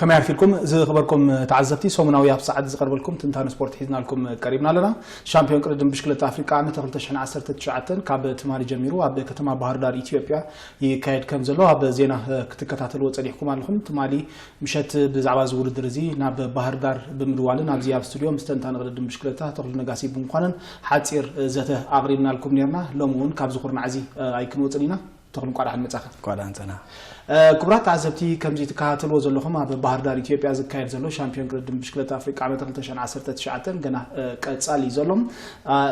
ከመይ ኣርፊድኩም ዝኽበርኩም ተዓዘብቲ? ሰሙናዊ ኣብ ሰዓት ዝቐርበልኩም ትንታነ ስፖርት ሒዝናልኩም ቀሪብና ኣለና። ሻምፒዮን ቅድድም ብሽክለታ ኣፍሪቃ ዓመት ክልተ ሽሕን ዓሰርተ ትሽዓተን ካብ ትማሊ ጀሚሩ ኣብ ከተማ ባህር ዳር ኢትዮጵያ ይካየድ ከም ዘሎ ኣብ ዜና ክትከታተልዎ ጸኒሕኩም ኣለኹም። ትማሊ ምሸት ብዛዕባ እዚ ውድድር እዚ ናብ ባህር ዳር ብምድዋልን ኣብዚ ኣብ ስቱድዮ ምስ ተንታኒ ቅድድም ብሽክለታ ተኽሉ ነጋሲ ብምዃንን ሓጺር ዘተ ኣቕሪብናልኩም ነርና። ሎሚ እውን ካብዚ ኩርናዕ እዚ ኣይክንወጽን ኢና። ተኽሉ እንኳዕ ደሓን መጻኻ። እንኳዕ ደሓን ጸና። ክቡራት ተዓዘብቲ፣ ከምዚ ትከታተልዎ ዘለኹም ኣብ ባህር ዳር ኢትዮጵያ ዝካየድ ዘሎ ሻምፒዮን ቅድድም ብሽክለታ ኣፍሪቃ ዓመት ክልተ ሽሕን ዓሰርተ ትሽዓተን ገና ቀጻሊ እዩ ዘሎ።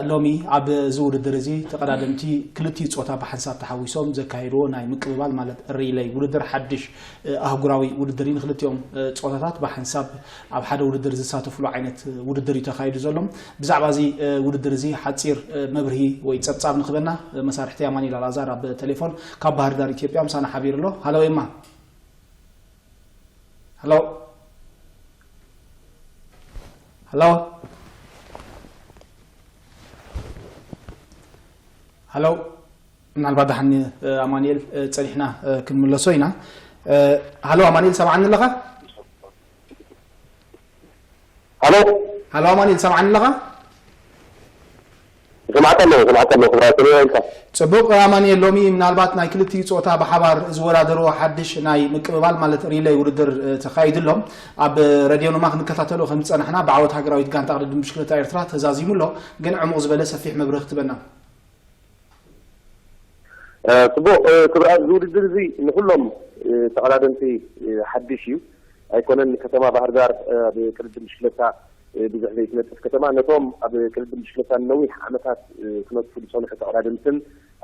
ሎሚ ኣብዚ ውድድር እዚ ተቐዳደምቲ ክልቲኡ ጾታ ብሓንሳብ ተሓዊሶም ዘካየድዎ ናይ ምቅብባል ማለት ሪለይ ውድድር ሓድሽ ኣህጉራዊ ውድድር እዩ። ንክልቲኦም ጾታታት ብሓንሳብ ኣብ ሓደ ውድድር ዝሳተፍሉ ዓይነት ውድድር እዩ ተኻይዱ ዘሎ። ብዛዕባ እዚ ውድድር እዚ ሓጺር መብርሂ ወይ ጸብጻብ ንክበና መሳርሕቲ ኣማኒኤል ኣልኣዛር ኣብ ቴሌፎን ካብ ባህር ዳር ኢትዮጵያ ምሳና ሓቢሩ ኣሎ። ሃሎ ኤማ። ሃሎ። ሃሎ። ሃሎ። ምናልባት ደሓን ኣማኒኤል ጸኒሕና ክንምለሶ ኢና። ሃሎ ኣማኒኤል፣ ሰማዓኒ ኣለኻ? ሃሎ። ሃሎ ኣማኒኤል፣ ሰማዓኒ ኣለኻ? ስማዕካ ኣለኹ፣ ስማዕካ ኣለኹ። ክብራት ሰላም ኢልካ። ጽቡቕ ኣማኒኤል፣ ሎሚ ምናልባት ናይ ክልቲኡ ጾታ ብሓባር ዝወዳደርዎ ሓድሽ ናይ ምቅብባል ማለት ሪለይ ውድድር ተኻይዱ ኣሎ። ኣብ ረድዮና ክንከታተሎ ከም ዝጸናሕና ብዓወት ሃገራዊት ጋንታ ቅድድም ብሽክለታ ኤርትራ ተዛዚሙ ኣሎ። ግን ዕሙቕ ዝበለ ሰፊሕ መብርሂ ክትበና። ጽቡቕ። ክብርኣት፣ እዚ ውድድር እዚ ንኩሎም ተቐዳደምቲ ሓድሽ እዩ። ኣይኮነን ንከተማ ባህር ዳር ኣብ ቅድድም ብሽክለታ ብዙሕ ዘይትነጥፍ ከተማ፣ ነቶም ኣብ ቅድድም ብሽክለታ ንነዊሕ ዓመታት ክነጥፉ ዝጸንሑ ተቐዳደምትን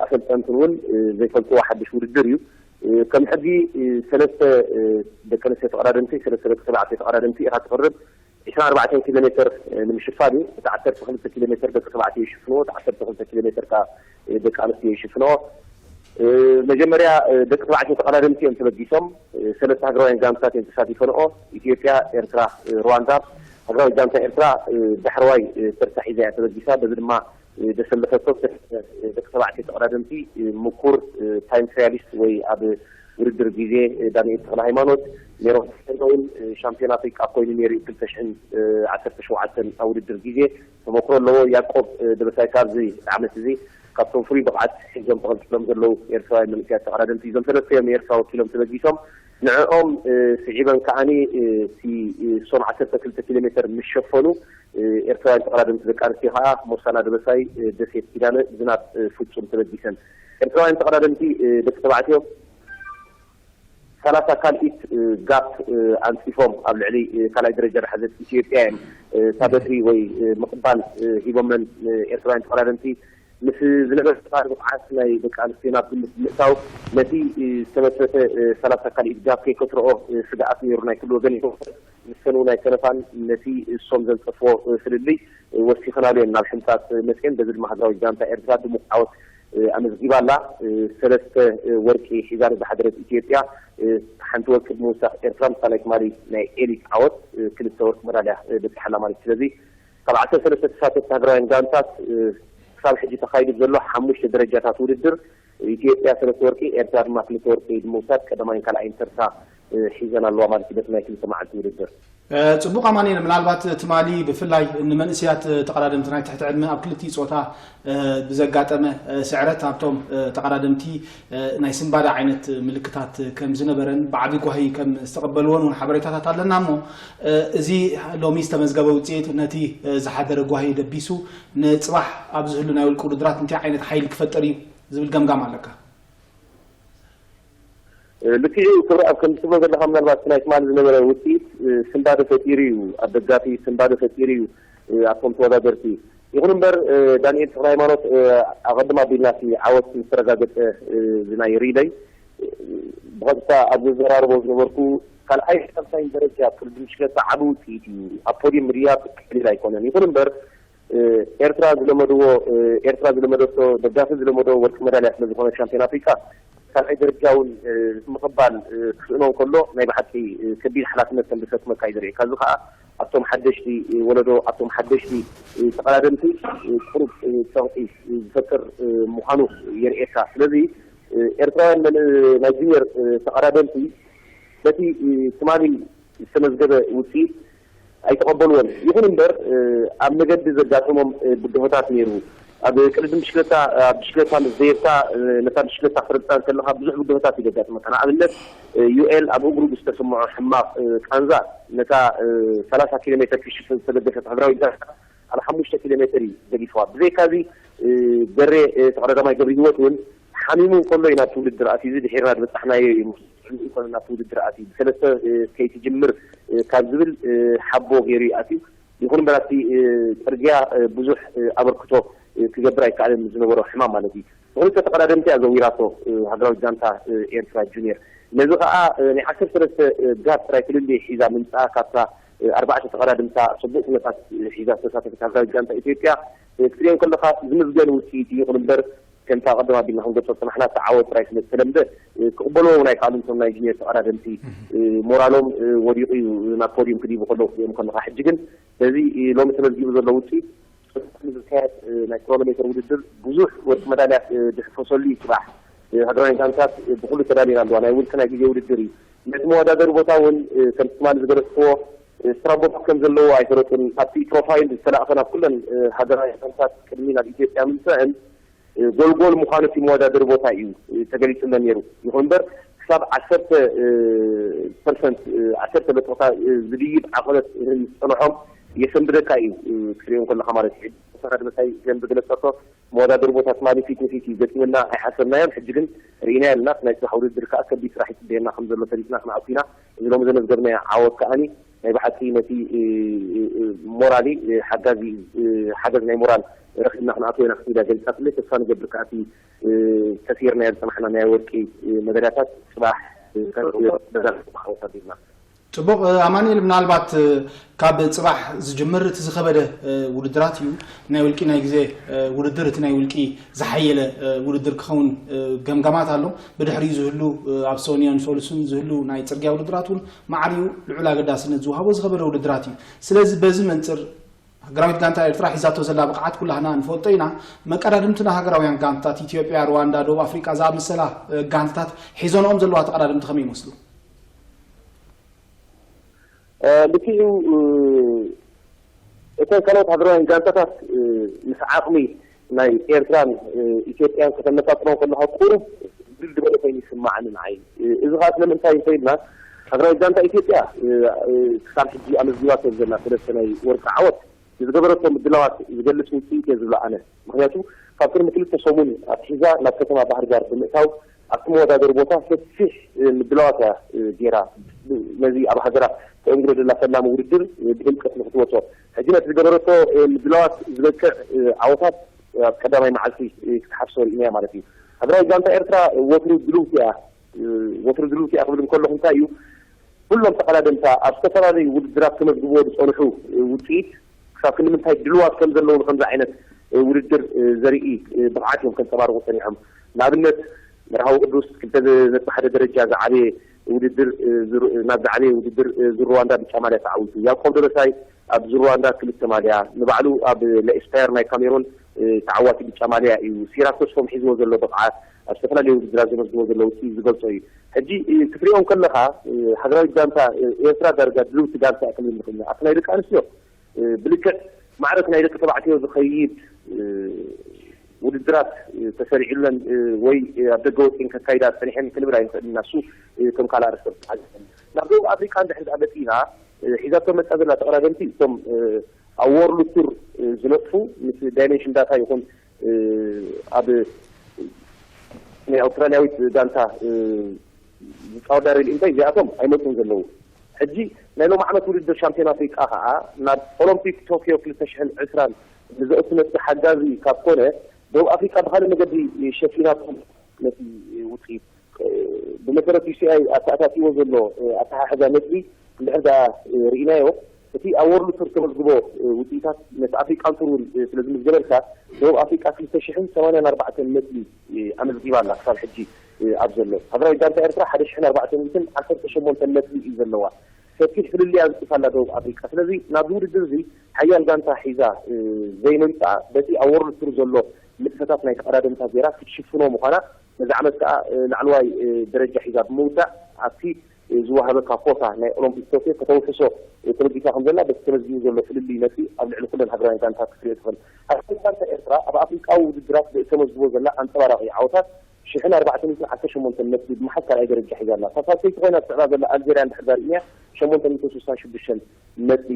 ኣሰልጠንትን እውን ዘይፈልጥዎ ሓድሽ ውድድር እዩ። ከም ሕጊ ሰለስተ ደቂ ኣንስትዮ ተቐዳደምቲ፣ ሰለስተ ደቂ ተባዕትዮ ተቐዳደምቲ ኢኻ ትቕርብ። ዕስራን ኣርባዕተን ኪሎ ሜትር ንምሽፋን እዩ። እቲ ዓሰርተ ክልተ ኪሎ ሜትር ደቂ ተባዕትዮ ይሽፍንዎ፣ እቲ ዓሰርተ ክልተ ኪሎ ሜትር ከኣ ደቂ ኣንስትዮ ይሽፍንዎ። መጀመርያ ደቂ ተባዕትዮ ተቐዳደምቲ እዮም ተበጊሶም። ሰለስተ ሃገራውያን ጋንታት እዮም ተሳቲፈንኦ። ኢትዮጵያ፣ ኤርትራ፣ ሩዋንዳ። ሃገራዊት ጋንታ ኤርትራ ዳሕረዋይ ተርታ ሒዛ እያ ተበጊሳ። በዚ ድማ ዘሰለፈቶ ደቂ ተባዕትዮ ተቐዳደምቲ ምኩር ታይም ትራያሊስት ወይ ኣብ ውድድር ግዜ ዳንኤል ተኽለ ሃይማኖት፣ ሜሮን ተስፋ እውን ሻምፒዮን ኣፍሪቃ ኮይኑ ነይሩ እዩ። ክልተ ሽሕን ዓሰርተ ሸውዓተን ኣብ ውድድር ግዜ ተመክሮ ኣለዎ። ያዕቆብ ደበሳይ ካብዚ ዓመት እዚ ካብቶም ፍሉይ ብቕዓት ሒዞም ተቐልቂሎም ዘለዉ ኤርትራውያን መንእሰያት ተቐዳደምቲ እዞም ሰለስተ እዮም ንኤርትራ ወኪሎም ተበጊሶም። ንዕኦም ስዒበን ከዓኒ እቲ እሶም ዓሰርተ ክልተ ኪሎ ሜትር ምስ ሸፈኑ ኤርትራውያን ተቐዳደምቲ ደቂ ኣንስትዮ ከኣ ሞሳና ደበሳይ፣ ደሴት ኪዳነ፣ ዝናብ ፍጹም ተበጊሰን። ኤርትራውያን ተቐዳደምቲ ደቂ ተባዕትዮ ሰላሳ ካልኢት ጋፕ ኣንጺፎም ኣብ ልዕሊ ካልኣይ ደረጃ ዝሓዘት ኢትዮጵያ እዮም እታ በትሪ ወይ ምቕባል ሂቦመን። ኤርትራውያን ተቐዳደምቲ ምስ ዝነበረ ተጻሪ ብቕዓት ናይ ደቂ ኣንስትዮ ናብ ግምት ብምእታው ነቲ ዝተመስረተ ሰላሳ ካልኢት ጋፕ ከይከስርኦ ስግኣት ነይሩ ናይ ኩሉ ወገን እዩ። ንሰን እውን ኣይተረፋን። ነቲ እሶም ዘንጸፍዎ ፍልልይ ወሲኸናሉ እየን ናብ ሕንጻጽ መጽኤን። በዚ ድማ ሃገራዊት ጋንታ ኤርትራ ድሙቕ ዓወት ኣመዝጊባ ኣላ። ሰለስተ ወርቂ ሒዛ ንዝሓደረት ኢትዮጵያ ሓንቲ ወርቂ ብምውሳኽ ኤርትራ ምስ ካልኣይ ትማሊ ናይ ኤሊት ዓወት ክልተ ወርቂ መዳልያ በጺሓ ኣላ ማለት እዩ። ስለዚ ካብ ዓሰርተ ሰለስተ ተሳተፍቲ ሃገራውያን ጋንታት ክሳብ ሕጂ ተኻይዱ ዘሎ ሓሙሽተ ደረጃታት ውድድር ኢትዮጵያ ሰለስተ ወርቂ፣ ኤርትራ ድማ ክልተ ወርቂ ብምውሳድ ቀዳማይን ካልኣይን ተርታ ሒዘን ኣለዋ ማለት እዩ በቲ ናይ ክልተ መዓልቲ ውድድር። ጽቡቕ ኣማኒኤል፣ ምናልባት ትማሊ ብፍላይ ንመንእሰያት ተቐዳደምቲ ናይ ትሕቲ ዕድመ ኣብ ክልቲኡ ጾታ ብዘጋጠመ ስዕረት ኣብቶም ተቐዳደምቲ ናይ ስንባደ ዓይነት ምልክታት ከም ዝነበረን ብዓቢ ጓሂ ከም ዝተቐበልዎን እውን ሓበሬታታት ኣለና። እሞ እዚ ሎሚ ዝተመዝገበ ውጽኢት ነቲ ዝሓደረ ጓሂ ደቢሱ ንጽባሕ ኣብ ዝህሉ ናይ ውልቂ ውድድራት እንታይ ዓይነት ሓይሊ ክፈጥር እዩ ዝብል ገምጋም ኣለካ? ልክዕ እዩ ክብርኣብ፣ ከም ትብሎ ዘለኻ ምናልባት ናይ ትማሊ ዝነበረ ውፅኢት ስንባደ ፈጢሩ እዩ፣ ኣብ ደጋፊ ስንባደ ፈጢሩ እዩ ኣብቶም ተወዳደርቲ። ይኹን እምበር ዳንኤል ተክለ ሃይማኖት ኣቐድም ኣቢልና እቲ ዓወት ምስ ተረጋገፀ እዚ ናይ ሪለይ ብቐጥታ ኣብ ዘዘራርቦ ዝነበርኩ ካልኣይ ሳልሳይን ደረጃ ኣብ ቅድድም ብሽክለታ ዓቢ ውፅኢት እዩ። ኣብ ፖዲየም ምድያብ ቀሊል ኣይኮነን። ይኹን እምበር ኤርትራ ዝለመድዎ ኤርትራ ዝለመደቶ ደጋፊ ዝለመዶ ወርቂ መዳልያ ስለ ዝኾነ ሻምፒዮን ኣፍሪቃ ካልኣይ ደረጃ እውን ምቕባል ክስእኖ እንከሎ ናይ ብሓቂ ከቢድ ሓላፍነት ከም ዝሰክመካ እዩ ዘርእየካ። እዚ ከዓ ኣብቶም ሓደሽቲ ወለዶ ኣብቶም ሓደሽቲ ተቐዳደምቲ ቁሩብ ፀቕጢ ዝፈጥር ምዃኑ የርእየካ። ስለዚ ኤርትራውያን ናይ ጁኒየር ተቐዳደምቲ ነቲ ትማሊ ዝተመዝገበ ውፅኢት ኣይተቐበልዎን። ይኹን እምበር ኣብ መገዲ ዘጋጠሞም ብድሆታት ነይሩ። ኣብ ቅድድም ብሽክለታ ኣብ ብሽክለታ ምስ ዘየርታ ነታ ብሽክለታ ክረግፃ እንከለካ ብዙሕ ብድሆታት እዩ ዘጋጥመካ። ንኣብነት ዩኤል ኣብ እግሩ ብዝተሰምዖ ሕማቕ ቃንዛ ነታ ሰላሳ ኪሎ ሜትር ክሽፍን ዝተበገሰት ሃገራዊት ጋንታ ኣብ ሓሙሽተ ኪሎ ሜትር እዩ ገዲፍዋ። ብዘይካዚ ገሬ ተቐዳዳማይ ገብረ ህይወት እውን ሓሚሙ እንከሎ እዩ ናብቲ ውድድር ኣትዩ። እዚ ድሒርና ዝበፃሕናዮ እዩ። ኮነ ናብቲ ውድድር ኣትዩ ብሰለስተ ከይትጅምር ካብ ዝብል ሓቦ ገይሩ እዩ ኣትዩ። ይኹን እምበር ኣብቲ ፅርግያ ብዙሕ ኣበርክቶ ክገብር ኣይከኣልን ዝነበሮ ሕማም ማለት እዩ። ንክልተ ተቐዳደምቲ እያ ዘዊራቶ ሃገራዊት ጋንታ ኤርትራ ጁኒየር። ነዚ ከዓ ናይ ዓሰርተ ሰለስተ ጋር ጥራይ ፍልልይ ሒዛ ምምፅኣ ካብታ ኣርባዕተ ተቐዳድምታ ፅቡቕ ኩነታት ሒዛ ዝተሳተፈት ሃገራዊት ጋንታ ኢትዮጵያ ክትሪኦ ከለካ ዝምስገን ውፅኢት እዩ። ይኹን እምበር ከምታ ቀደም ኣቢልና ክንገልፆ ዝፀናሕና እቲ ዓወት ጥራይ ስለ ዝተለምደ ክቕበልዎ እውን ኣይከኣሉን። እቶም ናይ ጁኒየር ተቐዳደምቲ ሞራሎም ወዲቑ እዩ ናብ ፖዲዩም ክድይቡ ከለዉ ክትሪኦም ከለካ። ሕጂ ግን በዚ ሎሚ ተመዝጊቡ ዘሎ ውፅኢት ዝካየድ ናይ ክሮኖሜተር ውድድር ብዙሕ ወርቂ መዳልያ ድሕፈሰሉ እዩ። ፅባሕ ሃገራውያን ጋንታት ብኩሉ ተዳሊና ኣለዋ። ናይ ውልቂ ናይ ግዜ ውድድር እዩ። ነቲ መወዳደሪ ቦታ እውን ከምቲ ትማሊ ዝገለፅክዎ ስራቦታት ከም ዘለዎ ኣይፈለጡን። ኣብቲ ፕሮፋይል ዝተላእኸ ናብ ኩለን ሃገራውያን ጋንታት ቅድሚ ናብ ኢትዮጵያ ምምፅአን ጎልጎል ምዃኑ እቲ መወዳደሪ ቦታ እዩ ተገሊፁለን ነይሩ። ይኹን እምበር ክሳብ ዓሰርተ ፐርሰንት ዓሰርተ ነጥብታ ዝድይብ ዓቐበት ዝፀንሖም የሰንብደካ እዩ ክትሪኦም ከለካ ማለት እዩ። ተኸድ መሳይ ከም ዝገለፀቶ መወዳደሪ ቦታ ትማሊ ፊት ንፊት እዩ ገጢምና ኣይሓሰብናዮን። ሕጂ ግን ርኢናዮ ኣለና። ናይ ስራሕ ውድድር ከዓ ከቢድ ስራሕ ይፅበየና ከም ዘሎ ፈሊጥና ክንኣቱ ኢና። እዚ ሎሚ ዘመዝገብናዮ ዓወት ከዓኒ ናይ ብሓቂ ነቲ ሞራሊ ሓጋዚ ሓገዝ ናይ ሞራል ረኺብና ክንኣትዎ ኢና ክትብል እያ ገሊፃትለይ። ተስፋ ንገብር ከኣ እቲ ከሲርናዮ ዝፀናሕና ናይ ወርቂ መዳልያታት ፅባሕ ዓወት ኣቢልና። ጽቡቕ ኣማኑኤል፣ ምናልባት ካብ ጽባሕ ዝጅምር እቲ ዝኸበደ ውድድራት እዩ። ናይ ውልቂ ናይ ግዜ ውድድር እቲ ናይ ውልቂ ዝሓየለ ውድድር ክኸውን ገምጋማት ኣሎ። ብድሕሪኡ ዝህሉ ኣብ ሰኑዮን ሰሉስን ዝህሉ ናይ ጽርግያ ውድድራት እውን ማዕሪኡ ልዑል ኣገዳስነት ዝወሃቦ ዝኸበደ ውድድራት እዩ። ስለዚ በዚ መንጽር ሃገራዊት ጋንታ ኤርትራ ሒዛቶ ዘላ ብቕዓት ኩላህና ንፈልጦ ኢና። መቀዳድምትና ሃገራውያን ጋንታታት ኢትዮጵያ፣ ሩዋንዳ፣ ደቡብ ኣፍሪቃ ዝኣመሰላ ጋንታታት ሒዘንኦም ዘለዋ ተቐዳድምቲ ከመይ ይመስሉ? ልክዕ እዩ። እተን ካልኦት ሃገራውያን ጋንታታት ምስ ዓቕሚ ናይ ኤርትራን ኢትዮጵያን ከተመጣጥኖ ከለኻ ቁሩብ ድል ዝበለ ኮይኑ ይስማዓኒ ንዓይ። እዚ ከዓ ስለምንታይ እንተኢልና ሃገራዊት ጋንታ ኢትዮጵያ ክሳብ ሕጂ ኣመዝጊባቶ ዘላ ሰለስተ ናይ ወርቂ ዓወት ንዝገበረቶ ምድላዋት ዝገልፅ ውፅኢት እየ ዝብሎ ኣነ። ምክንያቱ ካብ ቅድሚ ክልተ ሰሙን ኣትሒዛ ናብ ከተማ ባህር ዳር ብምእታው ኣብቲ መወዳደሪ ቦታ ሰፊሕ ምድላዋት እያ ገይራ። ነዚ ኣብ ሃገራ ተእንግዶ ዘላ ፈላሚ ውድድር ብድምቀት ንክትወፆ ሕጂ ነቲ ዝገበረቶ ምድላዋት ዝበቅዕ ዓወታት ኣብ ቀዳማይ መዓልቲ ክትሓፍሶ ርኢናያ ማለት እዩ። ሃገራዊ ጋንታ ኤርትራ ወትሩ ድልውቲ እያ። ወትሩ ድልውቲ እያ ክብል እንከለኹ እንታይ እዩ ኩሎም ተቐዳደምታ ኣብ ዝተፈላለዩ ውድድራት ከመዝግብዎ ዝፀንሑ ውፅኢት ክሳብ ክንዲ ምንታይ ድልዋት ከም ዘለዉ ንከምዚ ዓይነት ውድድር ዘርኢ ብቕዓት እዮም ከንፀባርቑ ፀኒሖም። ንኣብነት መርሃዊ ቅዱስ ክልተ ነጥቢ ሓደ ደረጃ ዝዓበየ ውድድር ናብ ዝዓበየ ውድድር ዙር ሩዋንዳ ብጫ ማልያ ተዓዊቱ። ያዕቆብ ደበሳይ ኣብ ዙር ሩዋንዳ ክልተ ማልያ ንባዕሉ ኣብ ለኤስፓየር ናይ ካሜሩን ተዓዋቲ ብጫ ማልያ እዩ። ሲራክ ተስፎም ሒዝዎ ዘሎ ብቕዓት ኣብ ዝተፈላለዩ ውድድራት ዘመዝግቦ ዘሎ ውፅኢት ዝገልፆ እዩ። ሕጂ ክትሪኦ ከለካ ሃገራዊት ጋንታ ኤርትራ ዳርጋ ድልውቲ ጋንታ እያ ክንብል ንኽእል ኢና። ኣብቲ ናይ ደቂ ኣንስትዮ ብልክዕ ማዕረ እቲ ናይ ደቂ ተባዕትዮ ዝኸይድ ውድድራት ተሰሪዑለን ወይ ኣብ ደገ ወፂን ከካይዳ ፀኒሐን ክንብል ኣይንኽእል ኢና። እሱ ከም ካልእ ኣርእስቲ ናብ ደቡብ ኣፍሪቃ እንድሕር ዝኣ መፂና ሒዛቶ መፃ ዘላ ተቐዳደምቲ እቶም ኣብ ወርልድ ቱር ዝነጥፉ ምስ ዳይሜንሽን ዳታ ይኹን ኣብ ናይ ኣውስትራልያዊት ጋንታ ዝፃወዳ ሪል እንታይ እዚኣቶም ኣይመፁን ዘለዉ። ሕጂ ናይ ሎም ዓመት ውድድር ሻምፒዮን ኣፍሪቃ ከዓ ናብ ኦሎምፒክ ቶኪዮ ክልተ ሽሕን ዕስራን ንዘእቱ ነቲ ሓጋዚ ካብ ኮነ ደቡብ ኣፍሪቃ ብካልእ መገዲ ሸፊናቶም ነቲ ውፅኢት ብመሰረት ዩሲኣይ ኣተኣታትዎ ዘሎ ኣተሓሕዛ ነጥቢ እንድሕር ደኣ ርኢናዮ እቲ ኣብ ወርልድ ቱር ተመዝግቦ ውፅኢታት ነቲ ኣፍሪቃን ቱር እውን ስለ ዝምዝገበልካ ደቡብ ኣፍሪቃ ክልተ ሽሕን ሰማንያን ኣርባዕተን ነጥቢ ኣመዝጊባ ኣላ ክሳብ ሕጂ ኣብ ዘሎ ሃገራዊት ጋንታ ኤርትራ ሓደ ሽሕን ኣርባዕተ ሚእትን ዓሰርተ ሸሞንተን ነጥቢ እዩ ዘለዋ። ሰፊሕ ፍልልያ ኣንፂፋ ኣላ ደቡብ ኣፍሪቃ። ስለዚ ናብዚ ውድድር እዚ ሓያል ጋንታ ሒዛ ዘይምምፃኣ በቲ ኣብ ወርልድ ቱር ዘሎ ንጥፈታት ናይ ተቐዳደምታ ገይራ ክትሽፍኖ ምዃና ነዚ ዓመት ከዓ ላዕለዋይ ደረጃ ሒዛ ብምውዳእ ኣብቲ ዝወሃበካ ኮታ ናይ ኦሎምፒክ ቶኪዮ ከተውሕሶ ተበጊሳ ከም ዘላ በቲ ተመዝጊቡ ዘሎ ፍልልይ ነጥቢ ኣብ ልዕሊ ኩለን ሃገራውያን ጋንታት ክትሪኦ ትኽእል። ሃገራዊት ጋንታ ኤርትራ ኣብ ኣፍሪቃዊ ውድድራት ብእተመዝግቦ ዘላ ኣንጸባራቒ ዓወታት ሽሕን ኣርባዕተ ሚእትን ዓሰርተ ሸሞንተን ነጥቢ ብምሓዝ ካልኣይ ደረጃ ሒዛ ኣላ። እታ ሳልሰይቲ ኮይና ትስዕባ ዘላ ኣልጀርያ እንድሕር ዳርኢና ሸሞንተ ሚእትን ስሳን ሽዱሽተን ነጥቢ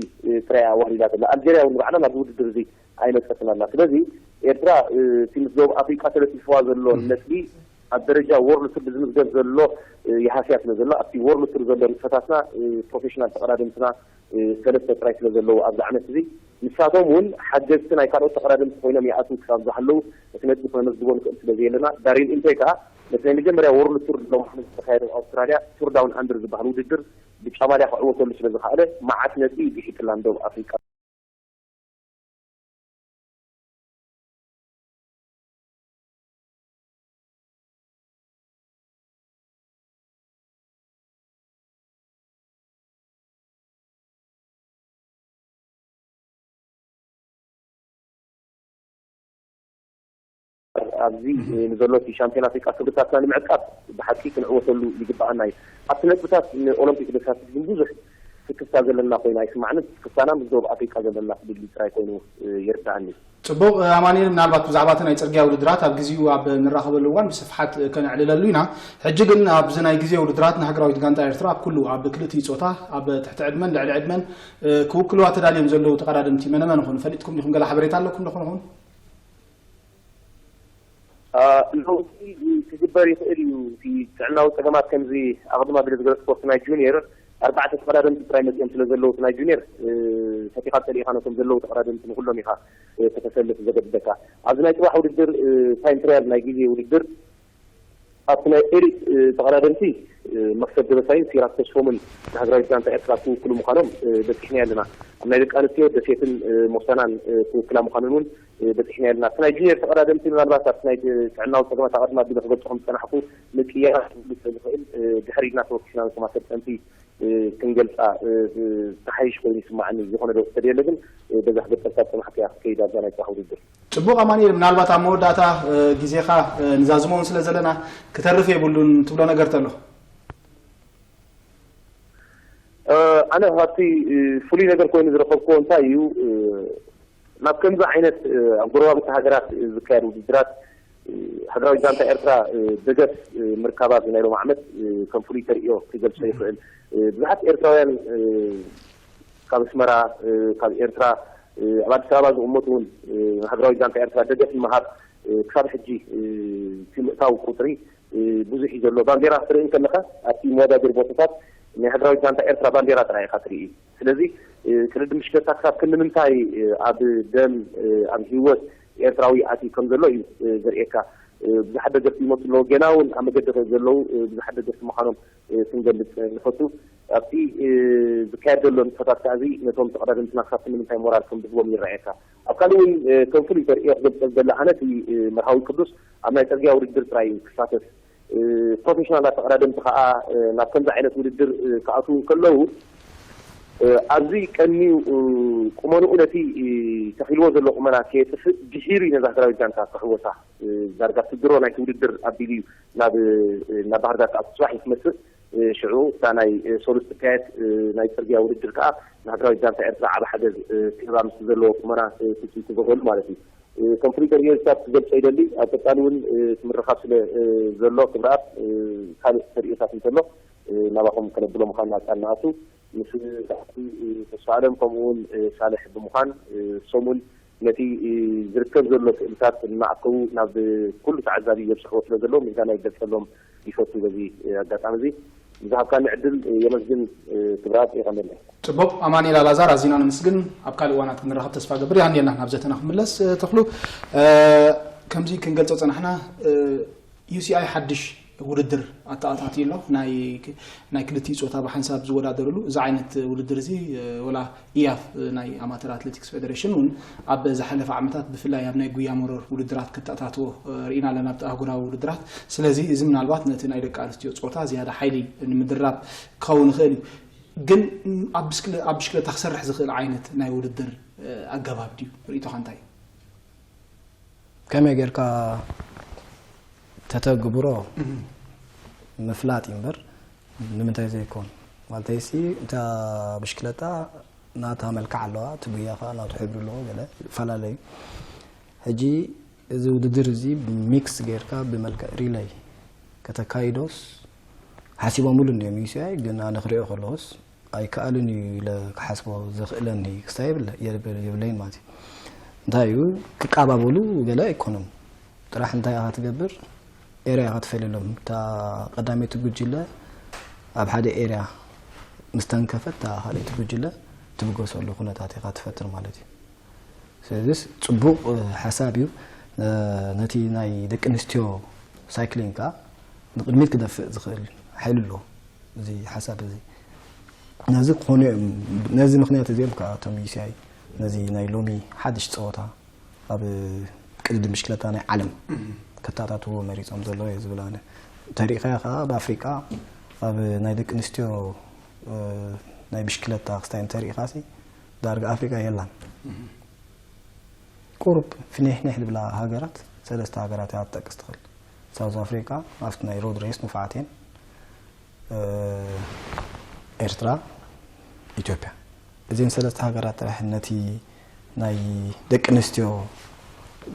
ጥራይ ኣዋሂዳ ዘላ። ኣልጀርያ እውን ንባዕላ ናብዚ ውድድር እዚ ኣይመጸትን ኣላ። ስለዚ ኤርትራ እቲ ምስ ደቡብ ኣፍሪቃ ተለጢፍዋ ዘሎ ነጥቢ ኣብ ደረጃ ወርልድ ቱር ብዝምዝገብ ዘሎ ይሃስያ ስለ ዘሎ ኣብቲ ወርልድ ቱር ዘሎ ንጥፈታትና ፕሮፌሽናል ተቐዳደምትና ሰለስተ ጥራይ ስለ ዘለዉ ኣብዚ ዓመት እዚ ንሳቶም እውን ሓገዝቲ ናይ ካልኦት ተቐዳደምቲ ኮይኖም ይኣትዉ ክሳብ ዝሃለዉ እቲ ነጥቢ ክነመዝግቦ ንኽእል ስለ ዘየለና ዳሪል ኢንቶይ ከዓ ነቲ ናይ መጀመርያ ወርልድ ቱር ሎማዓንቲ ዝተኻየደ ኣብ ኣውስትራልያ ቱር ዳውን ኣንደር ዝበሃል ውድድር ብጫማልያ ክዕወተሉ ስለ ዝኸኣለ መዓት ነጥቢ እዩ ግሒጥላ ንደቡብ ኣፍሪቃ። ኣብዚ ንዘሎ እቲ ሻምፒዮን ኣፍሪቃ ክብርታትና ንምዕቃብ ብሓቂ ክንዕወተሉ ይግባኣና እዩ። ኣብቲ ነጥብታት ንኦሎምፒክ ዘሳትፍ ግን ብዙሕ ስክፍታ ዘለና ኮይኑ ኣይስማዕንን። ስክፍታና ምስ ደቡብ ኣፍሪቃ ዘለና ፍልልይ ጥራይ ኮይኑ ይርዳኣኒ። ጽቡቕ ኣማኑኤል፣ ምናልባት ብዛዕባ እቲ ናይ ጽርግያ ውድድራት ኣብ ግዜኡ ኣብ ንራኸበሉ እዋን ብስፍሓት ከነዕልለሉ ኢና። ሕጂ ግን ኣብዚ ናይ ግዜ ውድድራት ንሃገራዊት ጋንታ ኤርትራ ኣብ ኩሉ ኣብ ክልቲኡ ጾታ ኣብ ትሕቲ ዕድመን ልዕሊ ዕድመን ክውክልዋ ተዳልዮም ዘለዉ ተቐዳደምቲ መነመን ይኾኑ? ፈሊጥኩም ዲኹም? ገለ ሓበሬታ ኣለኩም ዶ ይኾን? ለውጢ ክግበር ይኽእል እዩ። እቲ ጥዕናዊ ጸገማት ከምዚ ኣቕድም ኣቢለ ዝገለጽክዎ ናይ ጁኒየር ኣርባዕተ ተቐዳደምቲ ጥራይ መጺኦም ስለ ዘለዉ እቲ ናይ ጁኒየር ፈቲኻ ጸሊእኻ ነቶም ዘለዉ ተቐዳደምቲ ንኹሎም ኢኻ ከተሰልፍ ዘገድደካ። ኣብዚ ናይ ጽባሕ ውድድር ታይም ትራያል ናይ ግዜ ውድድር ኣብቲ ናይ ኤሊት ተቐዳደምቲ መክሰብ ደበሳይን ሲራክ ተስፎምን ንሃገራዊት ጋንታ ኤርትራ ክውክሉ ምዃኖም በጺሕና ኣለና። ኣብ ናይ ደቂ ኣንስትዮ ደሴትን ሞሳናን ክውክላ ምዃነን እውን በጺሕና ኣለና። ኣብቲ ናይ ጁኒየር ተቐዳደምቲ ምናልባት ኣብቲ ናይ ጥዕናዊ ጸገማት ኣቐድም ኣቢለ ክገልጾ ከም ዝጸናሕኩ ምቅያር ክህሉ ስለ ዝኽእል ድሕሪ ኢድና ተወኪስና ነቶም ኣሰልጠንቲ ክንገልጻ ዝሓይሽ ኮይኑ ይስማዓኒ። ዝኾነ ለውጢ ተደየለ ግን በዛ ክገልጸልካ ዝጸናሕኩ እያ ክትከይድ ኣብዛ ናይ ጽባሕ ውድድር። ጽቡቕ ኣማኑኤል፣ ምናልባት ኣብ መወዳእታ ግዜኻ ንዛዝሞ እውን ስለ ዘለና ክተርፍ የብሉን ትብሎ ነገር ተሎ? ኣነ ካብቲ ፍሉይ ነገር ኮይኑ ዝረኸብክዎ እንታይ እዩ፣ ናብ ከምዚ ዓይነት ኣብ ጎረባብቲ ሃገራት ዝካየድ ውድድራት ሃገራዊት ጋንታ ኤርትራ ደገፍ ምርካባ ናይ ሎም ዓመት ከም ፍሉይ ተርእዮ ክገልጾ ይኽእል። ብዙሓት ኤርትራውያን ካብ ኣስመራ፣ ካብ ኤርትራ ኣብ ኣዲስ ኣበባ ዝቕመጡ እውን ንሃገራዊት ጋንታ ኤርትራ ደገፍ ንምሃብ ክሳብ ሕጂ እቲ ምእታው ቁጽሪ ብዙሕ እዩ ዘሎ። ባንዴራ ክትርኢ እንከለኻ ኣብቲ መወዳድሪ ቦታታት ናይ ሃገራዊት ጋንታ ኤርትራ ባንዴራ ጥራይ ኢኻ ትርኢ። ስለዚ ቅድድም ብሽክለታ ክሳብ ክንዲ ምንታይ ኣብ ደም ኣብ ህይወት ኤርትራዊ ኣትዩ ከም ዘሎ እዩ ዘርእየካ። ብዙሓት ደገፍቲ ይመፁ ኣለዉ። ገና እውን ኣብ መገዲ ዘለዉ ብዙሓት ደገፍቲ ምዃኖም ክንገልፅ ንፈቱ። ኣብቲ ዝካየድ ዘሎ ንጥፈታት ከዓ እዚ ነቶም ተቐዳደምትና ክሳብ ክንዲ ምንታይ ሞራል ከም ዝህቦም ይረኣየካ። ኣብ ካልእ እውን ከም ፍሉይ ተርእዮ ክገልፀሉ ደሊ ኣነ እቲ መርሃዊ ቅዱስ ኣብ ናይ ፅርግያ ውድድር ጥራይ እዩ ክሳተፍ። ፕሮፌሽናላት ተቐዳደምቲ ከዓ ናብ ከምዚ ዓይነት ውድድር ክኣትዉ እንከለዉ ኣብዚ ቀንዩ ቁመንኡ ነቲ ተኺልዎ ዘሎ ቁመና ከየጥፍእ ድሒሩ እዩ ነዛ ሃገራዊት ጋንታ ክሕወሳ። ዳርጋ ስድሮ ናይቲ ውድድር ኣቢሉ እዩ ናብ ናብ ባህርዳር ክኣቱ። ፅባሕ እዩ ክመፅእ። ሽዑ እታ ናይ ሰሉስ ትካየድ ናይ ፅርግያ ውድድር ከዓ ንሃገራዊት ጋንታ ኤርትራ ዓብ ሓገዝ ክህባ ምስቲ ዘለዎ ቁመና ትፅቢት ክገብረሉ ማለት እዩ። ከም ፍሉይ ተርእዮ ዝሳብ ክገልጾ ይደሊ። ኣብ ቀጻሊ እውን እቲ ምርኻብ ስለ ዘሎ ክብረኣብ ካልእ ተርእዮታት እንተሎ ናባኹም ከነብሎ ምዃን ናጻ ንኣቱ ምስ ተስፋ ኣለም ከምኡ እውን ሳልሕ ብምዃን እሶም እውን ነቲ ዝርከብ ዘሎ ስእልታት እናኣከቡ ናብ ኩሉ ተዓዛቢ የብፅሕዎ ስለ ዘለዉ ምስጋና ይገልጸሎም ይፈቱ። በዚ ኣጋጣሚ እዚ ንዝሃብካኒ ዕድል የመስግን። ክብረኣብ የቐንየለይ። ጽቡቕ ኣማኑኤል ኣልኣዛር ኣዚና ነመስግን። ኣብ ካልእ እዋናት ክንራኸብ ተስፋ ገብር። የቐንየልና ናብ ዘተና ክምለስ ተኽሉ። ከምዚ ክንገልጾ ጸናሕና ዩሲኣይ ሓድሽ ውድድር ኣተኣታትዩ ኣሎ። ናይ ናይ ክልቲኡ ጾታ ብሓንሳብ ዝወዳደርሉ እዚ ዓይነት ውድድር እዚ ወላ ኢያፍ ናይ ኣማተር ኣትሌቲክስ ፌደሬሽን እውን ኣብ ዝሓለፈ ዓመታት ብፍላይ ኣብ ናይ ጉያ መሮር ውድድራት ከተኣታትዎ ርኢና ኣለና ኣብቲ ኣህጉራዊ ውድድራት። ስለዚ እዚ ምናልባት ነቲ ናይ ደቂ ኣንስትዮ ጾታ ዝያዳ ሓይሊ ንምድራብ ክኸውን ይኽእል እዩ። ግን ኣብ ብሽክለ ኣብ ብሽክለታ ክሰርሕ ዝኽእል ዓይነት ናይ ውድድር ኣገባብ ድዩ? ርእይቶኻ እንታይ እዩ? ከመይ ጌርካ ተተግብሮ ምፍላጥ እዩ እምበር ንምንታይ ዘይኮን? ማለተይሲ፣ እታ ብሽክለታ ናታ መልክዕ ኣለዋ፣ እቲ ጉያ ኸዓ ናቱ ሕብሪ ኣለዎ፣ ገለ ይፈላለዩ። ሕጂ እዚ ውድድር እዚ ብሚክስ ጌርካ ብመልክዕ ሪለይ ከተካይዶስ ሓሲቦምሉ እንድዮም ዩ ሲ ኣይ፣ ግን ኣነ ክሪኦ ከለኹስ ኣይከኣልን እዩ ኢለ ክሓስቦ ዘኽእለኒ ክስታይ የብለ-፣ የብል-፣ የብለይን ማለት እዩ። እንታይ እዩ ክቃባበሉ ገለ ኣይኮኑን። ጥራሕ እንታይ ኢኻ ትገብር? ኤርያ ኢኻ ትፈልየሎም። እታ ቀዳመይቲ ጉጅለ ኣብ ሓደ ኤርያ ምስ ተንከፈት፣ እታ ካልኣይቲ ጉጅለ ትብገሰሉ ኩነታት ኢኻ ትፈጥር ማለት እዩ። ስለዚስ ጽቡቕ፣ እ፣ ሓሳብ እዩ። እ፣ ነቲ ናይ ደቂ ኣንስትዮ ሳይክሊንግ ከኣ ንቕድሚት ክደፍእ ዝኽእል ሓይሊ ኣለዎ እዚ ሓሳብ እዚ። ነዚ ክኾኑ እዮም፣ ነዚ ምኽንያት እዚ እዮም ከኣ እቶም ዩ ሲ ኣይ ነዚ ናይ ሎሚ ሓድሽ ጸወታ ኣብ ቅድድም ብሽክለታ ናይ ዓለም ከታታትዎ መሪጾም ዘለዉ እየ ዝብል ኣነ። እንተሪእኻዮ ከኣ ኣብ ኣፍሪቃ ኣብ ናይ ደቂ ኣንስትዮ፣ እ፣ ናይ ብሽክለታ ክስታይ እንተሪእኻሲ ዳርጋ ኣፍሪቃ የላን። ቁሩብ ፍኒሕኒሕ ዝብላ ሃገራት፣ ሰለስተ ሃገራት እያ ክትጠቅስ ትኽእል። ሳውዝ ኣፍሪቃ ኣብቲ ናይ ሮድ ሬስ ንፉዓት እየን። እ፣ ኤርትራ፣ ኢትዮጵያ። እዘን ሰለስተ ሃገራት ጥራሕ ነቲ ናይ ደቂ ኣንስትዮ፣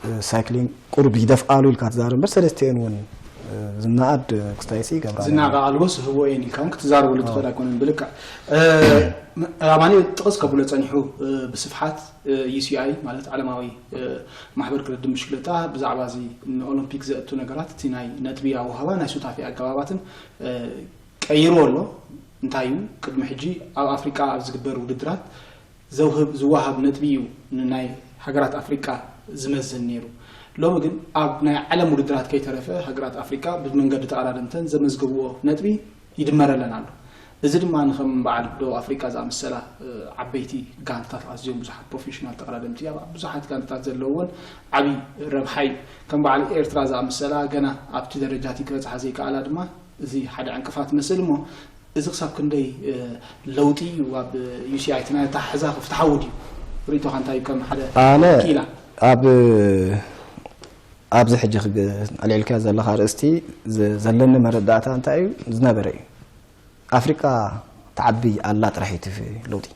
እ፣ ሳይክሊንግ ቁሩብ ይደፍኣሉ ኢልካ ትዛረብ እምበር፣ ሰለስቲኤን እውን፣ እ፣ ዝነኣድ ክስታይሲ ይገብራ ዝናቐ ኣለዋ። ኣልቦ ስህቦ እየን ኢልካ እውን ክትዛረበሉ ትኽእል ኣይኮነን። ብልክዕ፣ እ፣ ኣማኑኤል ጥቕስ ከብሎ ጸኒሑ፣ እ፣ ብስፍሓት፣ ዩ ሲ ኣይ ማለት ዓለማዊ፣ እ፣ ማሕበር ቅድድም ብሽክለታ ብዛዕባ እዚ ንኦሎምፒክ ዘእቱ ነገራት፣ እቲ ናይ ነጥቢ ኣወሃባ፣ ናይ ሱታፌ ኣገባባትን፣ እ፣ ቀይርዎ ኣሎ። እንታይ እዩ? ቅድሚ ሕጂ ኣብ ኣፍሪቃ ኣብ ዝግበር ውድድራት ዘውህብ፣ ዝወሃብ ነጥቢ እዩ ንናይ ሃገራት ኣፍሪቃ ዝመዝን ነይሩ። ሎሚ ግን ኣብ ናይ ዓለም ውድድራት ከይተረፈ ሃገራት ኣፍሪቃ ብመንገዲ ተቐዳደምተን ዘመዝገብዎ ነጥቢ ይድመረለን ኣሎ። እዚ ድማ ንከም በዓል ደቡብ ኣፍሪቃ ዝኣመሰላ፣ እ፣ ዓበይቲ ጋንታታት፣ ኣዝዮም ብዙሓት ፕሮፌሽናል ተቐዳደምቲ፣ ኣብ ብዙሓት ጋንታታት ዘለወን ዓብዪ ረብሓ እዩ። ከም በዓል ኤርትራ ዝኣመሰላ ገና ኣብቲ ደረጃ እቲ ክበጽሓ ዘይከኣላ ድማ እዚ ሓደ ዕንቅፋት መስል እሞ፣ እዚ ክሳብ ክንደይ፣ እ፣ ለውጢ እዩ ኣብ ዩ ሲ ኣይ? እቲ ናይ ኣተሓሕዛ ክፍትሓዊ ድዩ? ርእይቶኻ እንታይ እዩ ከም ሓደ ኣነ ክኢላ? ኣብ፣ ኣብዚ ሕጂ ክግ-፣ ኣልዒልካዮ ዘለኻ ኣርእስቲ ዘ-፣ ዘለኒ መረዳእታ እንታይ እዩ? ዝነበረ እዩ። ኣፍሪቃ ትዓቢ ኣላ ጥራሕ እዩ እቲ ለውጢ።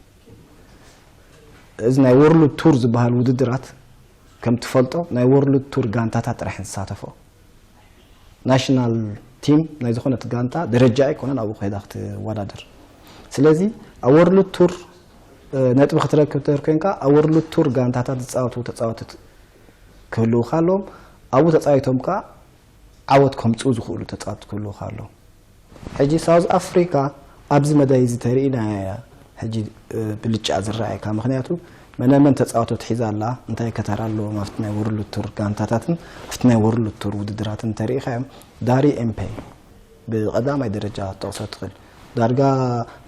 እዚ ናይ ወርልድ ቱር ዝበሃል ውድድራት ከም ትፈልጦ ናይ ወርልድ ቱር ጋንታታት ጥራሕ ዝሳተፎ። ናሽናል ቲም ናይ ዝኾነት ጋንታ ደረጃ ኣይኮነን ኣብኡ ከይዳ ክትወዳደር። ስለዚ ኣብ ወርልድ ቱር፣ እ፣ ነጥቢ ክትረክብ ተር ኮይንካ ኣብ ወርልድ ቱር ጋንታታት ዝጻወቱ ተጻወትቲ ክህልዉኻ ኣለዎም። ኣብኡ ተጻዊቶም ከኣ ዓወት ከምጽኡ ዝኽእሉ ተጻወትቲ ክህልዉኻ ኣለዎም። ሕጂ ሳውዝ ኣፍሪካ ኣብዚ መዳይ እዚ ተሪኢና እያ ሕጂ፣ እ፣ ብልጫ ዝረኣየካ። ምኽንያቱ መነ መን ተጻወቶት ሒዛ ኣላ፣ እንታይ ከተራ ኣለዎም ኣብቲ ናይ ወርልድ ቱር ጋንታታትን ኣብቲ ናይ ወርልድ ቱር ውድድራትን እንተሪኢኻዮም፣ ዳሪ ኤምፔ ብቐዳማይ ደረጃ ክትጠቕሶ ትኽእል። ዳርጋ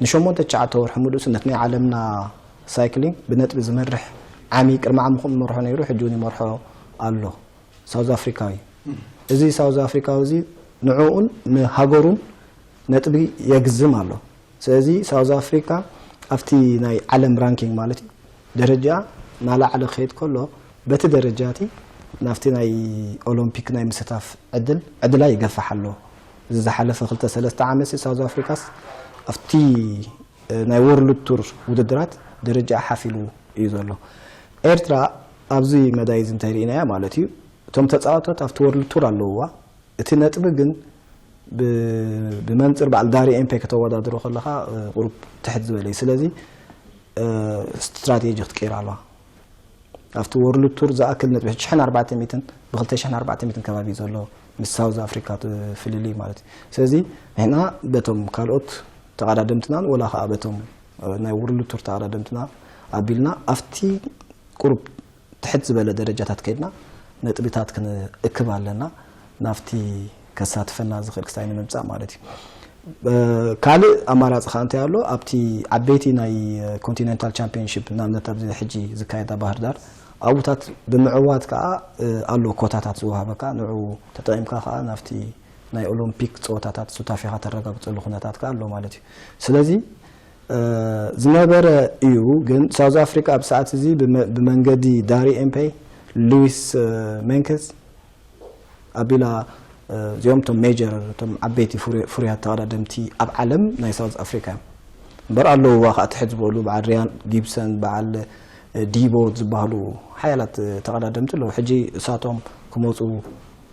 ንሸሞንተ ትሽዓተ ወርሒ ምሉእስ ነቲ ናይ ዓለምና ሳይክሊንግ ብነጥቢ ዝመርሕ ዓሚ ቅድሚ ዓሚ ከምኡ መርሖ ነይሩ፣ ሕጂ እውን ይመርሖ ኣሎ። ሳውዝ ኣፍሪካዊ። እዚ ሳውዝ ኣፍሪካዊ እዚ ንዕኡን ንሃገሩን ነጥቢ የግዝም ኣሎ። ስለዚ ሳውዝ ኣፍሪካ ኣብቲ ናይ ዓለም ራንኪንግ ማለት እዩ ደረጃ ናላዕለ ክኸይድ ከሎ በቲ ደረጃ እቲ ናብቲ ናይ ኦሎምፒክ ናይ ምስታፍ ዕድል ዕድላ ይገፍሕ ኣሎ። እዚ ዝሓለፈ ክልተ ሰለስተ ዓመት ሳውዝ ኣፍሪካስ ኣብቲ ናይ ወርልድ ቱር ውድድራት ደረጃ ሓፍ ኢሉ እዩ ዘሎ። ኤርትራ ኣብዚ መዳይ እዚ እንታይ ርኢናያ ማለት እዩ፣ እቶም ተጻወቶት ኣብቲ ወርልድ ቱር ኣለውዋ፣ እቲ ነጥቢ ግን ብ-፣ ብመንጽር በዓል ዳሪ ኤምፔ ከተወዳድሮ ከለኻ፣ እ፣ ቁሩብ ትሕት ዝበለ እዩ። ስለዚ፣ እ፣ ስትራቴጂ ክትቀይር ኣለዋ። ኣብቲ ወርልድ ቱር ዝኣክል ነጥቢ ሽሕን ኣርባዕተ ሚእትን ብ ክልተ ሽሕን ኣርባዕተ ሚእትን ከባቢ እዩ ዘሎ ምስ ሳውዝ ኣፍሪካ እቲ ፍልልይ ማለት እዩ። ስለዚ ንሕና በቶም ካልኦት ተቐዳደምትናን ወላ ከዓ በቶም፣ እ፣ ናይ ወርልድ ቱር ተቐዳደምትና ኣቢልና ኣብቲ ቁሩብ ትሕት ዝበለ ደረጃታት ከይድና ነጥብታት ክንእክብ ኣለና፣ ናብቲ ከሳትፈና ዝኽእል ክስታይ ንምምጻእ ማለት እዩ። እ፣ ካልእ ኣማራጺ ከኣ እንታይ ኣሎ? ኣብቲ ዓበይቲ ናይ ኮንቲኔንታል ቻምፒዮንሺፕ፣ ንኣብነት ኣብዚ ሕጂ ዝካየዳ ባህር ዳር፣ ኣብኡታት ብምዕዋት ከኣ፣ እ፣ ኣሎ ኮታታት ዝወሃበካ፣ ንዕኡ ተጠቒምካ ከኣ ናብቲ ናይ ኦሎምፒክ ጸወታታት ሱታፌኻ ተረጋግጸሉ ኩነታት ከኣ ኣሎ ማለት እዩ። ስለዚ፣ እ፣ ዝነበረ እዩ፣ ግን ሳውዝ ኣፍሪካ ኣብ ሰዓት እዚ ብመ-፣ ብመንገዲ ዳሪ ኤምፔ፣ ሉዊስ፣ እ፣ ሜንክስ ኣቢላ እዚኦም እቶም ሜጀር፣ እቶም ዓበይቲ ፍሩያት ተቐዳደምቲ ኣብ ዓለም ናይ ሳውዝ ኣፍሪካ እዮም። እምበር ኣለውዋ ከዓ ትሕት ዝበሉ በዓል ሪያን ጊብሰን፣ በዓል ዲቦ ዝበሃሉ ሓያላት ተቐዳደምቲ ኣለዉ። ሕጂ እሳቶም ክመፁ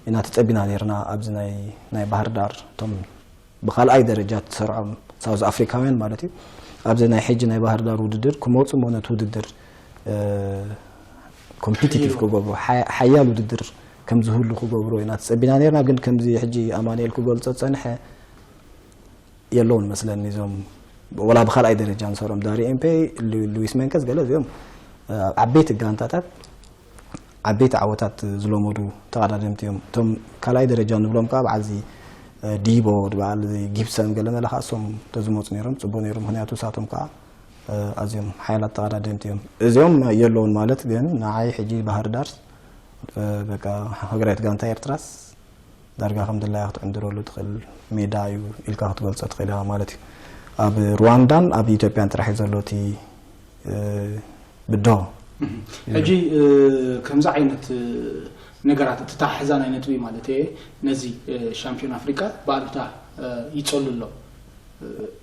ኢና ተፀቢና ነርና ኣብዚ ናይ ባህር ዳር እቶም ብካልኣይ ደረጃ ትሰርዖም ሳውዝ ኣፍሪካውያን ማለት እዩ። ኣብዚ ናይ ሕጂ ናይ ባህር ዳር ውድድር ክመፁ እሞ ነቲ ውድድር ኮምፒቲቲቭ ክገብሩ፣ ሓያል ውድድር ከም ዝህሉ ክገብሩ ኢና ተፀቢና ነርና። ግን ከምዚ ሕጂ ኣማንኤል ክገልፆ ዝፀንሐ የለውን መስለኒ። እዞም ወላ ብካልኣይ ደረጃ ንሰርኦም ዳሪ ኤምፔ፣ ሉዊስ መንከስ ገለ እዚኦም ዓበይቲ ጋንታታት ዓበይቲ ዓወታት ዝለመዱ ተቐዳደምቲ እዮም። እቶም ካልኣይ ደረጃ ንብሎም ከዓ በዓልዚ ዲቦ፣ በዓል ጊብሰን ገለ መለ ከዓ እሶም ተዝመፁ ነይሮም ፅቡቅ ነይሩ። ምክንያቱ እሳቶም ከዓ ኣዝዮም ሓያላት ተቐዳደምቲ እዮም። እዚኦም የለውን ማለት ግን ንዓይ ሕጂ ባህር ዳር በቃ ሃገራዊት ጋንታ ኤርትራስ ዳርጋ ከም ድላያ ክትዕንድረሉ ትኽእል ሜዳ እዩ ኢልካ ክትገልጾ ትኽእል ኢኻ ማለት እዩ። ኣብ ሩዋንዳን ኣብ ኢትዮጵያን ጥራሕ እዩ ዘሎ እቲ ብድሆ። ሕጂ ከምዚ ዓይነት ነገራት እቲ ታሕዛ ናይ ነጥቢ ማለት እየ ነዚ ሻምፒዮን ኣፍሪቃ ብኣሉታ ይጸሉ ኣሎ።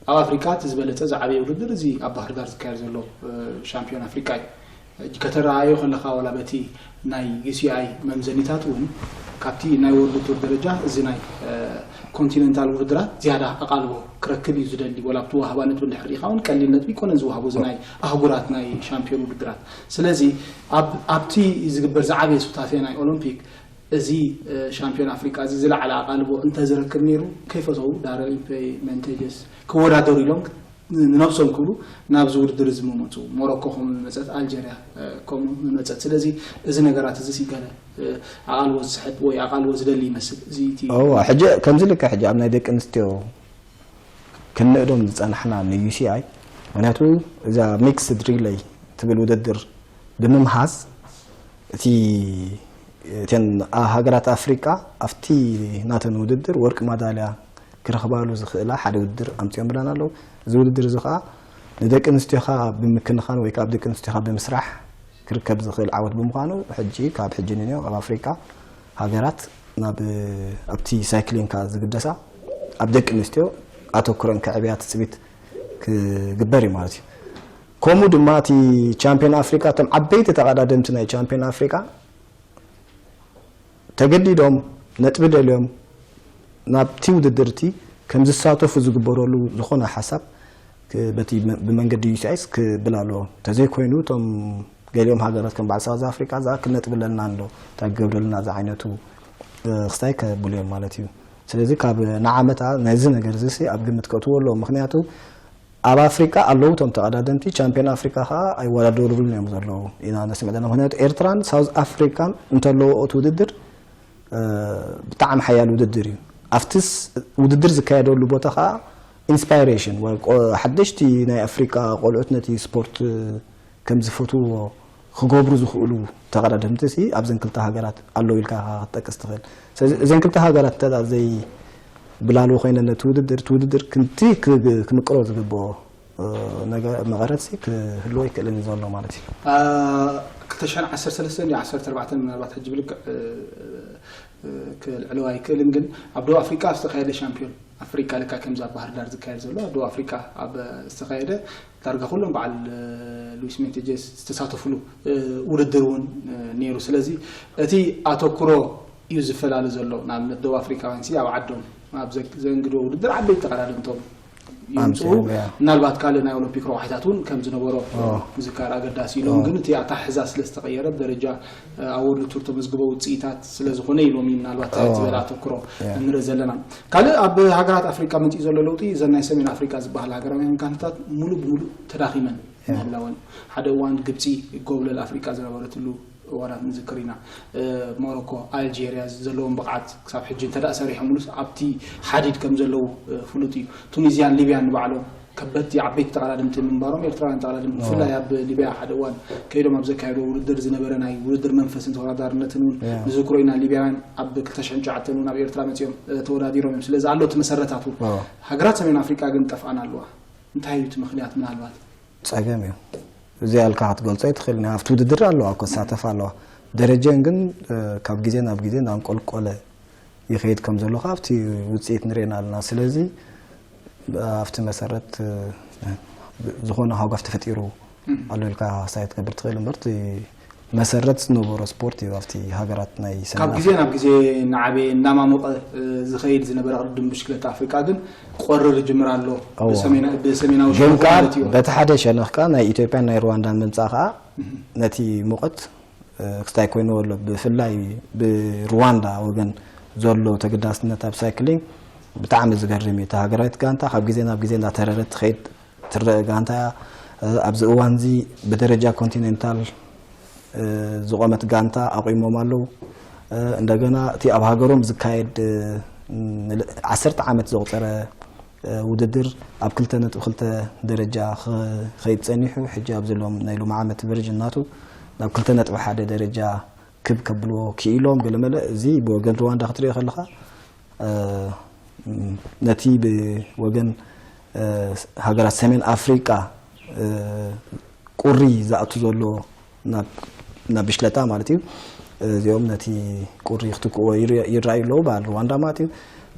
ኣብ ኣፍሪካ እቲ ዝበለፀ ዝዓበየ ውድድር እዚ ኣብ ባህር ዳር ዝካየድ ዘሎ ሻምፒዮን ኣፍሪካ እዩ። ከተረኣዮ ከለካ ዋላ በቲ ናይ ዩሲኣይ መምዘኒታት እውን ካብቲ ናይ ወርልድ ቱር ደረጃ እዚ ናይ ኮንቲነንታል ውድድራት ዝያዳ ኣቓልቦ ክረክብ እዩ ዝደሊ። ዋላ ኣብቲ ዋህባ ነጥቢ እንድሕር ርኢኻ እውን ቀሊል ነጥቢ ይኮነን ዝወሃቦ እዚ ናይ ኣህጉራት ናይ ሻምፒዮን ውድድራት። ስለዚ ኣብቲ ዝግበር ዝዓበየ ሱታፌ ናይ ኦሎምፒክ እዚ ሻምፒዮን ኣፍሪቃ እዚ ዝለዓለ ኣቓልቦ እንተዝረክብ ነይሩ ከይፈተው ዳረል ኢምፔ መንቴጀስ ክወዳደሩ ኢሎም ንነብሶም ክብሉ ናብዚ ውድድር እዚ ምመፁ። ሞሮኮ ከምኡ ምመፀት፣ ኣልጀርያ ከምኡ ምመፀት። ስለዚ እዚ ነገራት እዚ ገለ ኣቓልቦ ዝስሕብ ወይ ኣቓልቦ ዝደሊ ይመስል። እዚ እቲ እዋ ሕጂ ከምዚ ልክዕ ሕጂ ኣብ ናይ ደቂ ኣንስትዮ ክንእዶም ዝፀናሕና ን ዩሲኣይ ምክንያቱ እዛ ሚክስድ ሪለይ ትብል ውድድር ብምምሃዝ እቲ እተን ሃገራት ኣፍሪቃ ኣብቲ ናተን ውድድር ወርቂ ማዳልያ ክረኽባሉ ዝኽእላ ሓደ ውድድር ኣምፂኦም ብላና ኣለዉ። እዚ ውድድር እዚ ከዓ ንደቂ ኣንስትዮኻ ብምክንኻን ወይ ከዓ ደቂ ኣንስትዮኻ ብምስራሕ ክርከብ ዝኽእል ዓወት ብምዃኑ ሕጂ ካብ ሕጂ ንንዮ ኣብ ኣፍሪቃ ሃገራት ናብ ኣብቲ ሳይክሊንካ ዝግደሳ ኣብ ደቂ ኣንስትዮ ኣተኩረን ከዕብያ ትፅቢት ክግበር እዩ ማለት እዩ። ከምኡ ድማ እቲ ቻምፒዮን ኣፍሪቃ እቶም ዓበይቲ ተቐዳደምቲ ናይ ቻምፒዮን ኣፍሪቃ ተገዲዶም ነጥቢ ደልዮም ናብቲ ውድድር እቲ ከም ዝሳተፉ ዝግበረሉ ዝኾነ ሓሳብ በቲ ብመንገዲ ዩሲኣይስ ክብል ኣለዎ። እንተዘይኮይኑ እቶም ገሊኦም ሃገራት ከም በዓል ሳውዝ ኣፍሪቃ ዝኣክል ነጥቢ ኣለና እንዶ እንታይ ክገብረልና እዚ ዓይነቱ ክስታይ ከብሉ እዮም ማለት እዩ። ስለዚ ካብ ንዓመታ ነዚ ነገር እዚ ኣብ ግምት ከእትዎ ኣለዎ። ምክንያቱ ኣብ ኣፍሪቃ ኣለዉ እቶም ተቐዳደምቲ ቻምፒዮን ኣፍሪቃ ከዓ ኣይወዳደሩሉን እዮም ዘለዉ ኢና ነስምዕ ዘለና። ምክንያቱ ኤርትራን ሳውዝ ኣፍሪካን እንተለዎ እቲ ውድድር ብጣዕሚ ሓያል ውድድር እዩ። ኣብቲ ውድድር ዝካየደሉ ቦታ ከዓ ኢንስፓይሬሽን ሓደሽቲ ናይ ኣፍሪቃ ቆልዑት ነቲ ስፖርት ከም ዝፈትውዎ ክገብሩ ዝኽእሉ ተቐዳደምቲ ሲ ኣብዘን ክልተ ሃገራት ኣለዉ ኢልካ ክትጠቅስ ትኽእል። ስለዚ እዘን ክልተ ሃገራት እንተ ዘይብላልዎ ኮይነን ነቲ ውድድር እቲ ውድድር ክንቲ ክምቅሮ ዝግብኦ መቐረት ሲ ክህልዎ ኣይክእልን እዩ ዘሎ ማለት እዩ። ክልተ ሽሕን ዓሰርተ ሰለስተን ዲዩ ዓሰርተ ኣርባዕተን ምናልባት ሕጂ ብልክዕ ክልዕልዋ ኣይክእልን፣ ግን ኣብ ደቡብ ኣፍሪቃ ዝተኻየደ ሻምፒዮን ኣፍሪቃ ልካ ከምዚ ኣብ ባህር ዳር ዝካየድ ዘሎ ኣብ ደቡብ ኣፍሪቃ ኣብ ዝተኻየደ ዳርጋ ኩሎም በዓል ሉዊስ ሜንቴጀስ ዝተሳተፍሉ ውድድር እውን ነይሩ። ስለዚ እቲ ኣተኩሮ እዩ ዝፈላለ ዘሎ። ንኣብነት ደቡብ ኣፍሪካውያን ሲ ኣብ ዓዶም ኣብ ዘንግድዎ ውድድር ዓበይቲ ተቐዳደምቶም ይምፅኡ። ምናልባት ካልእ ናይ ኦሎምፒክ ረቋሒታት እውን ከም ዝነበሮ ምዝካር ኣገዳሲ ኢሎም፣ ግን እቲ ኣተሓሕዛ ስለ ዝተቐየረ ብደረጃ ኣብ ወርልድ ቱር ተመዝግቦ ውፅኢታት ስለ ዝኾነ ኢሎም እዩ ምናልባት ትሕት ዝበለ ኣተኩሮ ንርኢ ዘለና። ካልእ ኣብ ሃገራት ኣፍሪቃ መፂኡ ዘሎ ለውጢ እዘን ናይ ሰሜን ኣፍሪቃ ዝበሃል ሃገራውያን ጋንታታት ሙሉእ ብሙሉእ ተዳኺመን ምህላወን ሓደ እዋን ግብፂ ጎብለል ኣፍሪቃ ዝነበረትሉ እዋናት ንዝክር ኢና። ሞሮኮ፣ ኣልጄርያ ዘለዎም ብቕዓት ክሳብ ሕጂ እንተ ደኣ ሰሪሖምሉስ ኣብቲ ሓዲድ ከም ዘለዉ ፍሉጥ እዩ። ቱኒዝያን ሊብያን ንባዕሎም ከበድቲ ዓበይቲ ተቐዳደምቲ ምንባሮም ኤርትራውያን ተቐዳደምቲ ብፍላይ ኣብ ሊብያ ሓደ እዋን ከይዶም ኣብ ዘካየድዎ ውድድር ዝነበረ ናይ ውድድር መንፈስን ተወዳዳርነትን እውን ንዝክሮ ኢና። ሊብያውያን ኣብ ክልተ ሽሕን ትሽዓተን እውን ኣብ ኤርትራ መጺኦም ተወዳዲሮም እዮም። ስለዚ ኣሎ እቲ መሰረታት እውን። ሃገራት ሰሜን ኣፍሪቃ ግን ጠፍኣን ኣለዋ። እንታይ እዩ እቲ ምኽንያት ምናልባት? ጸገም እዩ። እዚኣ ኢልካ ክትገልጾ ኣይትኽእልን ኢኻ። ኣብቲ ውድድር ኣለዋ እኮ ትሳተፍ ኣለዋ። ደረጀን ግን ካብ ግዜ ናብ ግዜ እናንቆልቆለ ይኸይድ ከም ዘሎ ካብቲ ውፅኢት ንርእና ኣለና። ስለዚ ኣብቲ መሰረት ዝኾነ ሃጓፍ ተፈጢሩ ኣሎ ኢልካ ሳይት ትገብር ትኽእል እምበር፣ እቲ መሰረት ዝነበሮ ስፖርት እዩ ኣብቲ ሃገራት ናይ ካብ ሰሜን ግዜ ናብ ግዜ እናዓበየ እናማሞቐ ዝኸይድ ዝነበረ ቅድድም ብሽክለታ ኣፍሪቃ ግን ቆርር ይጅምር ኣሎ። ብሰሜናዊ ሸነኹ ማለት እዩ። በቲ ሓደ ሸነኽ ከዓ ናይ ኢትዮጵያን ናይ ሩዋንዳን ምምፃእ ከዓ ነቲ ሙቐት ክስታይ ኮይኑ ኣሎ። ብፍላይ ብሩዋንዳ ወገን ዘሎ ተገዳስነት ኣብ ሳይክሊንግ ብጣዕሚ ዝገርም እዩ። እታ ሃገራዊት ጋንታ ካብ ግዜ ናብ ግዜ እንዳተረረት ትኸይድ ትረአ ጋንታ እያ። ኣብዚ እዋን እዚ ብደረጃ ኮንቲኔንታል ዝቆመት ጋንታ ኣቑሞም ኣለዉ። እንደገና እቲ ኣብ ሃገሮም ዝካየድ ዓሰርተ ዓመት ዘቑፀረ ውድድር ኣብ ክልተ ነጥቢ ክልተ ደረጃ ክኸይድ ፀኒሑ፣ ሕጂ ኣብ ዘለዎም ናይ ሎሚ ዓመት ቨርዥን ናቱ ናብ ክልተ ነጥቢ ሓደ ደረጃ ክብ ከብልዎ ክኢሎም። ገለመለ እዚ ብወገን ሩዋንዳ ክትሪኦ ከለኻ ነቲ ብወገን ሃገራት ሰሜን ኣፍሪቃ ቁሪ ዝኣቱ ዘሎ ናብ ብሽክለታ ማለት እዩ። እዚኦም ነቲ ቁሪ ክትክእዎ ይረኣዩ ኣለዉ በዓል ሩዋንዳ ማለት እዩ።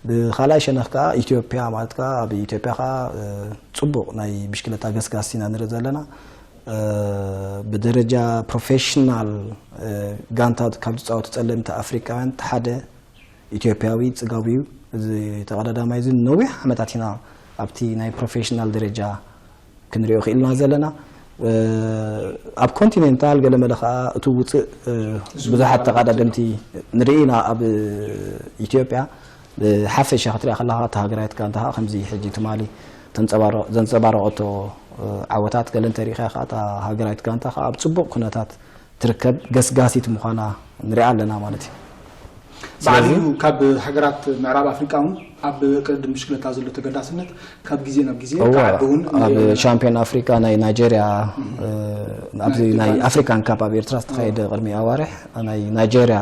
ብካልኣይ ሸነኽ ከዓ ኢትዮጵያ ማለት ከዓ ኣብ ኢትዮጵያ ከዓ ፅቡቕ ናይ ብሽክለታ ገስጋስ ኢና ንርኢ ዘለና። ብደረጃ ፕሮፌሽናል ጋንታ ካብ ዝፃወቱ ፀለምቲ ኣፍሪቃውያን ሓደ ኢትዮጵያዊ ፅጋቡ እዩ። እዚ ተቐዳዳማይ እዚ ነዊሕ ዓመታት ኢና ኣብቲ ናይ ፕሮፌሽናል ደረጃ ክንሪኦ ክኢልና ዘለና። ኣብ ኮንቲኔንታል ገለመለ ከዓ እቲ ውፅእ ብዙሓት ተቐዳደምቲ ንርኢ ኢና ኣብ ኢትዮጵያ። ብሓፈሻ ክትሪኣ ከለኻ እታ ሃገራዊት ጋንታ ከዓ ከምዚ ሕጂ ትማሊ ዘንፀባረቐቶ ዓወታት ገለ እንተሪኢኻ ከዓ እታ ሃገራዊት ጋንታ ከዓ ኣብ ፅቡቕ ኩነታት ትርከብ ገስጋሲት ምዃና ንሪኣ ኣለና ማለት እዩ። ባዕሉ ካብ ሃገራት ምዕራብ ኣፍሪቃ እውን ኣብ ቅድድም ብሽክለታ ዘሎ ተገዳስነት ካብ ግዜ ናብ ግዜ ክዓቢ እውን ኣብ ሻምፒዮን ኣፍሪካ ናይ ናይጀርያ ኣብዚ ናይ ኣፍሪካን ካፕ ኣብ ኤርትራ ዝተኻየደ ቅድሚ ኣዋርሕ ናይ ናይጀርያ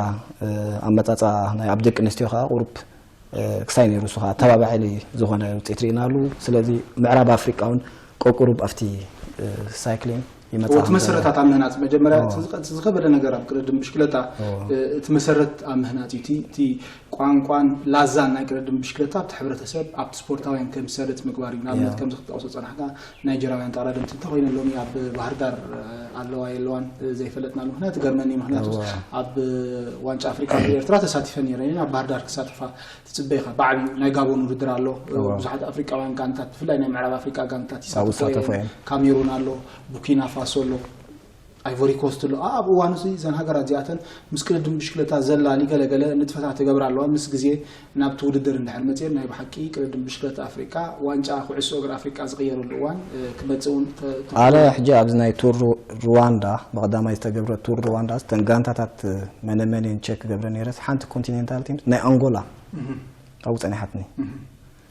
ኣመፃፃ ናይ ኣብ ደቂ ኣንስትዮ ከዓ ቁሩብ ክሳይ ነይሩ እሱ ከዓ ኣተባባዒ ዝኾነ ውፅኢት ርኢናሉ። ስለዚ ምዕራብ ኣፍሪቃ እውን ቆቁሩብ ኣብቲ ሳይክሊን ይመፅእ እቲ መሰረታት ኣብ ምህናፅ መጀመርያ ዝኸበደ ነገር ኣብ ቅድድም ብሽክለታ እቲ መሰረት ኣብ ምህናፅ እዩ። እቲ ቋንቋን ላዛን ናይ ቅድድም ብሽክለታ ኣብቲ ሕብረተሰብ ኣብቲ ስፖርታውያን ከም ዝሰርፅ ምግባር እዩ። ንኣብነት ከምዚ ክትጠቕሶ ፀናሕካ ናይጀራውያን ተቐዳደምቲ እንተኮይነ ሎሚ ኣብ ባህርዳር ኣለዋ የለዋን ዘይፈለጥናሉ ምክንያት ገርመኒ። ምክንያቱ ኣብ ዋንጫ ኣፍሪካ ኤርትራ ተሳቲፈን ነይረን ኣብ ባህርዳር ክሳተፋ ትፅበይካ ብዓብዩ ናይ ጋቦን ውድድር ኣሎ። ብዙሓት ኣፍሪቃውያን ጋንታት ብፍላይ ናይ ምዕራብ ኣፍሪቃ ጋንታት ይሳተፎ። ካሜሩን ኣሎ፣ ቡኪና ፋሶ ኣሎ፣ ኣይቮሪ ኮስት ኣሎ። ኣብ እዋኑ እዚ እዘን ሃገራት እዚኣተን ምስ ቅድድም ብሽክለታ ዘላሊ ገለገለ ንጥፈታት ይገብራ ኣለዋ። ምስ ግዜ ናብቲ ውድድር እንድሕር መፅየን ናይ ብሓቂ ቅድድም ብሽክለታ ኣፍሪቃ ዋንጫ ኩዕሶ እግሪ ኣፍሪቃ ዝቕየረሉ እዋን ክመፅእ እውን ኣነ ሕጂ ኣብዚ ናይ ቱር ሩዋንዳ ብቐዳማይ ዝተገብረ ቱር ሩዋንዳ ተን ጋንታታት መነመኔን ቸክ ክገብረ ነይረስ ሓንቲ ኮንቲኔንታል ቲም ናይ ኣንጎላ ኣብኡ ጸኒሓትኒ።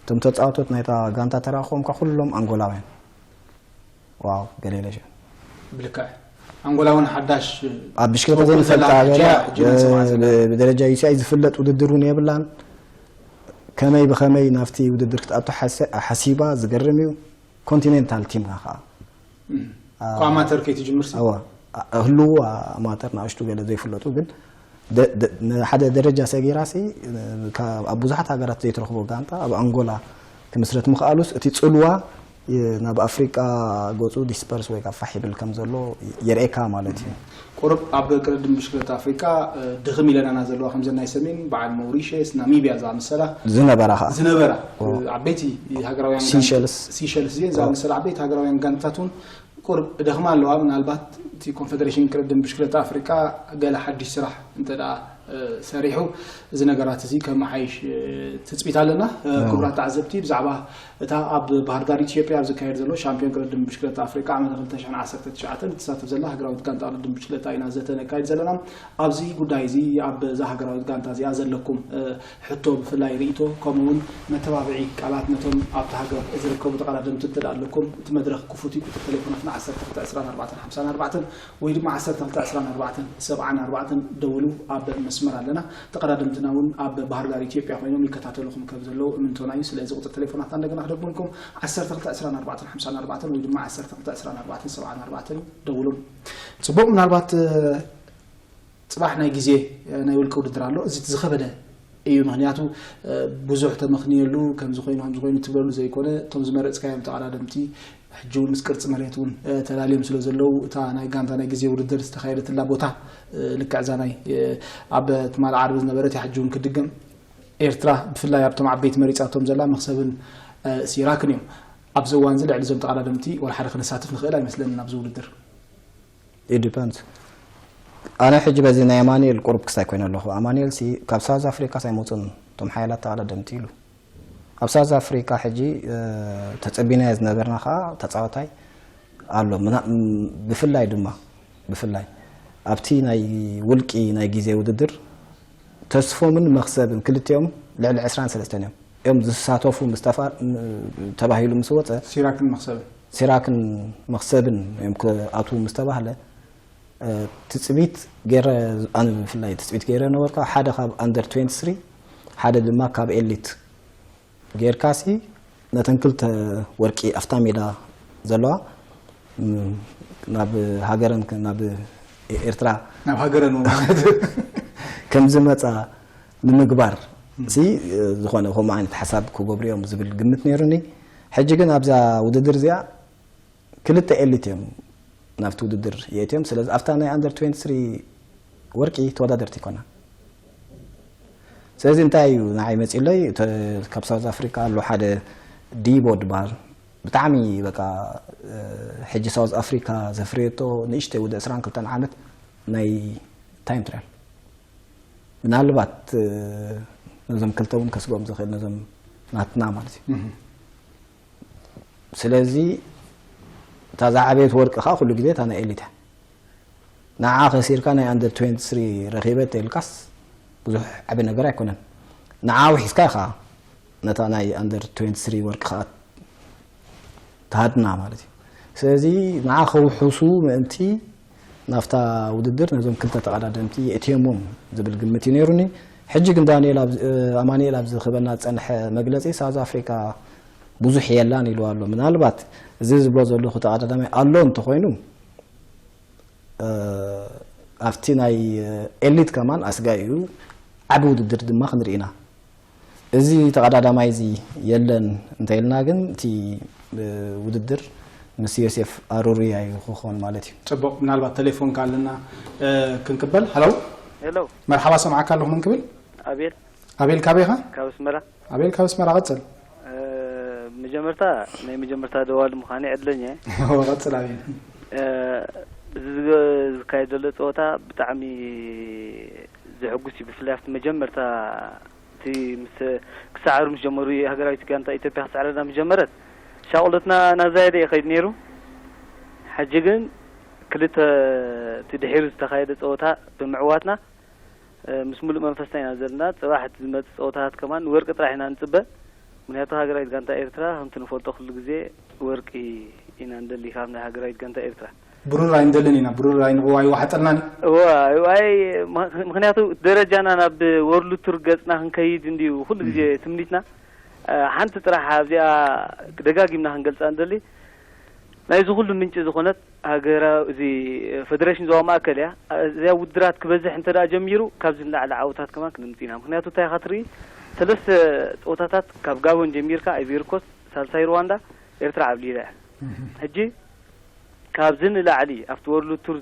እቶም ተጻወቶት ናይታ ጋንታ ተራኸቦም ኩሎም ኣንጎላውያን። ዋው ገሌለሸ ብልክዕ ኣንጎላ እውን ሓዳሽ ኣብ ብሽክለታ ዘይንፈልጣ ሃገር ብደረጃ ዩሲኣይ ዝፍለጥ ውድድር እውን የብላን። ከመይ ብኸመይ ናብቲ ውድድር ክትኣቱ ሓሲባ ዝገርም እዩ። ኮንቲኔንታል ቲምና ከዓ ኳማተር ከይትጅምር እዋ ህልዉ ኣማተር ንኣሽቱ ገለ ዘይፍለጡ ግን ሓደ ደረጃ ሰጊራ ሲ ኣብ ብዙሓት ሃገራት ዘይትረኽቦ ጋንታ ኣብ ኣንጎላ ክምስረት ምኽኣሉስ እቲ ፅልዋ ናብ ኣፍሪቃ ገፁ ዲስፐርስ ወይ ፋሕ ይብል ከም ዘሎ የርእየካ ማለት እዩ። ቁሩብ ኣብ ቅድድም ብሽክለታ ኣፍሪቃ ድኽም ኢለናና ዘለዋ ከምዘን ናይ ሰሜን በዓል ሞሪሸስ ናሚብያ ዝኣመሰላ ዝነበራ ከዓ ዝነበራ ዓበይቲ ሃገራውያን ሲሸልስ ሲሸልስ እየን ዝኣመሰላ ዓበይቲ ሃገራውያን ጋንትታት እውን ቁሩብ ደኽማ ኣለዋ። ምናልባት እቲ ኮንፌዴሬሽን ቅድድም ብሽክለታ ኣፍሪቃ ገለ ሓድሽ ስራሕ እንተ ደኣ ሰሪሑ እዚ ነገራት እዚ ከመሓይሽ ትፅቢት ኣለና። ክቡራት ተዓዘብቲ ብዛዕባ እታ ኣብ ባህርዳር ኢትዮጵያ ኣብ ዝካየድ ዘሎ ሻምፒዮን ቅድድም ብሽክለታ ኣፍሪቃ ዓመት ክልተ ሽሕን ዓሰርተ ትሽዓተን እትሳተፍ ዘላ ሃገራዊት ጋንታ ቅድድም ብሽክለታ ኢና ዘተ ነካይድ ዘለና። ኣብዚ ጉዳይ እዚ ኣብዛ ሃገራዊት ጋንታ እዚኣ ዘለኩም ሕቶ ብፍላይ ርእይቶ ከምኡ እውን መተባብዒ ቃላት ነቶም ኣብቲ ሃገር ዝርከቡ ተቐዳደምቲ እንተ ኣለኩም እቲ መድረኽ ክፉት እዩ። ቁፅሪ ቴሌፎናትና ዓሰርተ ክልተ ዕስራን ኣርባዕተን ሓምሳን ኣርባዕተን ወይ ድማ ዓሰርተ ክልተ ዕስራን ኣርባዕተን ሰብዓን ኣርባዕተን ደውሉ ኣብ መስመር ኣለና። ተቐዳደምትና እውን ኣብ ባህርዳር ኢትዮጵያ ኮይኖም ይከታተሉኹም ከም ዘለዉ እምንቶና እዩ። ስለዚ ቁፅሪ ቴሌፎናትና እንደገና ክደግመልኩም ዓሰርተ ክልተ ዕስራን ኣርባዕተን ሓምሳን ኣርባዕተን ወይ ድማ ዓሰርተ ክልተ ዕስራን ኣርባዕተን ሰብዓን ኣርባዕተን እዩ። ደውሉ። ፅቡቕ ምናልባት ፅባሕ ናይ ግዜ ናይ ውልቂ ውድድር ኣሎ። እዚ ዝኸበደ እዩ። ምክንያቱ ብዙሕ ተመኽንየሉ ከምዚ ኮይኑ ከምዚ ኮይኑ ትብለሉ ዘይኮነ፣ እቶም ዝመረፅካዮም ተቐዳደምቲ ሕጂ እውን ምስ ቅርፂ መሬት እውን ተላልዮም ስለ ዘለዉ፣ እታ ናይ ጋንታ ናይ ግዜ ውድድር ዝተኻየደትላ ቦታ ልክዕ እዛ ናይ ኣብ ትማል ዓርቢ ዝነበረት እያ ሕጂ እውን ክድገም። ኤርትራ ብፍላይ ኣብቶም ዓበይቲ መሪፃቶም ዘላ መኽሰብን ሲራክን እዮም። ኣብዚ እዋን እዚ ልዕሊ እዞም ተቐዳደምቲ ወላ ሓደ ክነሳትፍ ንኽእል ኣይመስለንን ኣብዚ ውድድር። ኢዲፐንስ ኣነ ሕጂ በዚ ናይ ኣማኒኤል ቁሩብ ክስታይ ኮይነ ኣለኹ። ኣማኒኤል ሲ ካብ ሳውዝ ኣፍሪካ ሳይመፁን እቶም ሓያላት ተቐዳደምቲ ኢሉ ኣብ ሳውዝ ኣፍሪካ ሕጂ ተፀቢናዮ ዝነበርና ከዓ ተፃዋታይ ኣሎ። ብፍላይ ድማ ብፍላይ ኣብቲ ናይ ውልቂ ናይ ግዜ ውድድር ተስፎምን መኽሰብን ክልቲኦም ልዕሊ ዕስራን ሰለስተን እዮም እዮም ዝሳተፉ ምስ ተፋ- ተባሂሉ ምስ ወፀ ሲራክን መኽሰብን ሲራክን መኽሰብን እዮም ክኣትዉ ምስ ተባህለ ትፅቢት ገይረ ኣነ ብፍላይ ትፅቢት ገይረ ነበርካ ሓደ ካብ ኣንደር ትዌንቲ ስሪ ሓደ ድማ ካብ ኤሊት ጌርካሲ ነተን ክልተ ወርቂ ኣፍታ ሜዳ ዘለዋ ናብ ሃገረን ናብ ኤርትራ ናብ ሃገረን ማለት ከም ዝመፃ ንምግባር ሲ ዝኾነ ከምኡ ዓይነት ሓሳብ ክገብሩ እዮም ዝብል ግምት ነይሩኒ። ሕጂ ግን ኣብዛ ውድድር እዚኣ ክልተ ኤሊት እዮም ናብቲ ውድድር የእትዮም። ስለዚ ኣብታ ናይ ኣንደር ትዌንቲ ስሪ ወርቂ ተወዳደርቲ ይኮና። ስለዚ እንታይ እዩ ንዓይ መፂለይ ካብ ሳውዝ ኣፍሪካ ኣሎ ሓደ ዲቦ ድበሃል ብጣዕሚ በቃ ሕጂ ሳውዝ ኣፍሪካ ዘፍረየቶ ንእሽተይ ወዲ ዕስራን ክልተን ዓመት ናይ ታይም ትራያል ምናልባት ነዞም ክልተ እውን ከስግኦም ዝኽእል ነዞም ናትና ማለት እዩ። ስለዚ እታ ዝዓበየት ወርቂ ከዓ ኩሉ ግዜ እታ ናይ ኤሊት እያ። ንዓ ከሲርካ ናይ ኣንደር ትዌንቲ ስሪ ረኺበ ተልካስ ብዙሕ ዓቢ ነገር ኣይኮነን። ንዓ ውሒስካ ኢኻ ነታ ናይ ኣንደር ትዌንቲ ስሪ ወርቂ ከዓ ትሃድና ማለት እዩ። ስለዚ ንዓ ከውሕሱ ምእንቲ ናብታ ውድድር ነዞም ክልተ ተቐዳደምቲ የእትየሞም ዝብል ግምት እዩ ነይሩኒ። ሕጂ ግን ዳንኤል ኣማኒኤል ኣብዚ ክበና ዝፀንሐ መግለፂ ሳውዝ ኣፍሪካ ብዙሕ የላን ኢሉ ኣሎ። ምናልባት እዚ ዝብሎ ዘለኹ ተቐዳዳማይ ኣሎ እንተኮይኑ ኣብቲ ናይ ኤሊት ከማን ኣስጋኢ እዩ። ዓቢ ውድድር ድማ ክንርኢ ኢና። እዚ ተቐዳዳማይ እዚ የለን እንተኢልና ግን እቲ ውድድር ምስ ዮሴፍ ኣሩርያ እዩ ክኾን ማለት እዩ። ፅቡቕ፣ ምናልባት ቴሌፎን ካለና ክንቅበል። ሃለው፣ ሄሎ፣ መርሓባ፣ ሰምዓካ ኣለኹ። መን ክብል? ኣቤል ኣቤል ካበይ ኢኻ? ካብ ኣስመራ። ኣቤል ካብ ኣስመራ፣ ቀጽል። መጀመርታ ናይ መጀመርታ ደዋሊ ምዃነይ ዕድለኛ እየ። ቀጽል ኣቤል። እዚ ዝካየድ ዘሎ ፀወታ ብጣዕሚ ዘሐጉስ እዩ። ብፍላይ ኣብቲ መጀመርታ እቲ ምስ ክሰዓሩ ምስ ጀመሩ ሃገራዊት ጋንታ ኢትዮጵያ ክስዕረና ምስ ጀመረት ሻቕሎትና እናዛየደ እዩ ከይዱ ነይሩ። ሕጂ ግን ክልተ እቲ ድሒሩ ዝተኻየደ ፀወታ ብምዕዋትና ምስ ሙሉእ መንፈስና ኢና ዘለና። ፅባሕ እቲ ዝመፅእ ፀወታታት ከማን ንወርቂ ጥራሕ ኢና ንፅበ። ምክንያቱ ሃገራዊት ጋንታ ኤርትራ ከምቲ ንፈልጦ ኩሉ ግዜ ወርቂ ኢና ንደሊ ካብ ናይ ሃገራዊት ጋንታ ኤርትራ። ብሩር ኣይንደልን ኢና፣ ብሩር ኣይንዋ ይዋሓጠልናን እዩ። እዋ እዋይ ምክንያቱ ደረጃና ናብ ወርልድ ቱር ገፅና ክንከይድ እንድዩ ኩሉ ግዜ ትምኒትና። ሓንቲ ጥራሕ ኣብዚኣ ደጋጊምና ክንገልፃ ንደሊ ናይዚ ኩሉ ምንጪ ዝኾነት ሃገራዊ እዚ ፈደሬሽን ዞባ ማእከል እያ። እዚኣ ውድድራት ክበዝሕ እንተ ደኣ ጀሚሩ ካብዚ ንላዕሊ ዓወታት ከማን ክነምጽእ ኢና። ምክንያቱ እንታይ ኢኻ ትርኢ ሰለስተ ፀወታታት ካብ ጋቦን ጀሚርካ ኣይቬሪ ኮስት፣ ሳልሳይ ሩዋንዳ፣ ኤርትራ ዓብሊላ እያ። ሕጂ ካብዚ ንላዕሊ ኣብቲ ወርልድ ቱር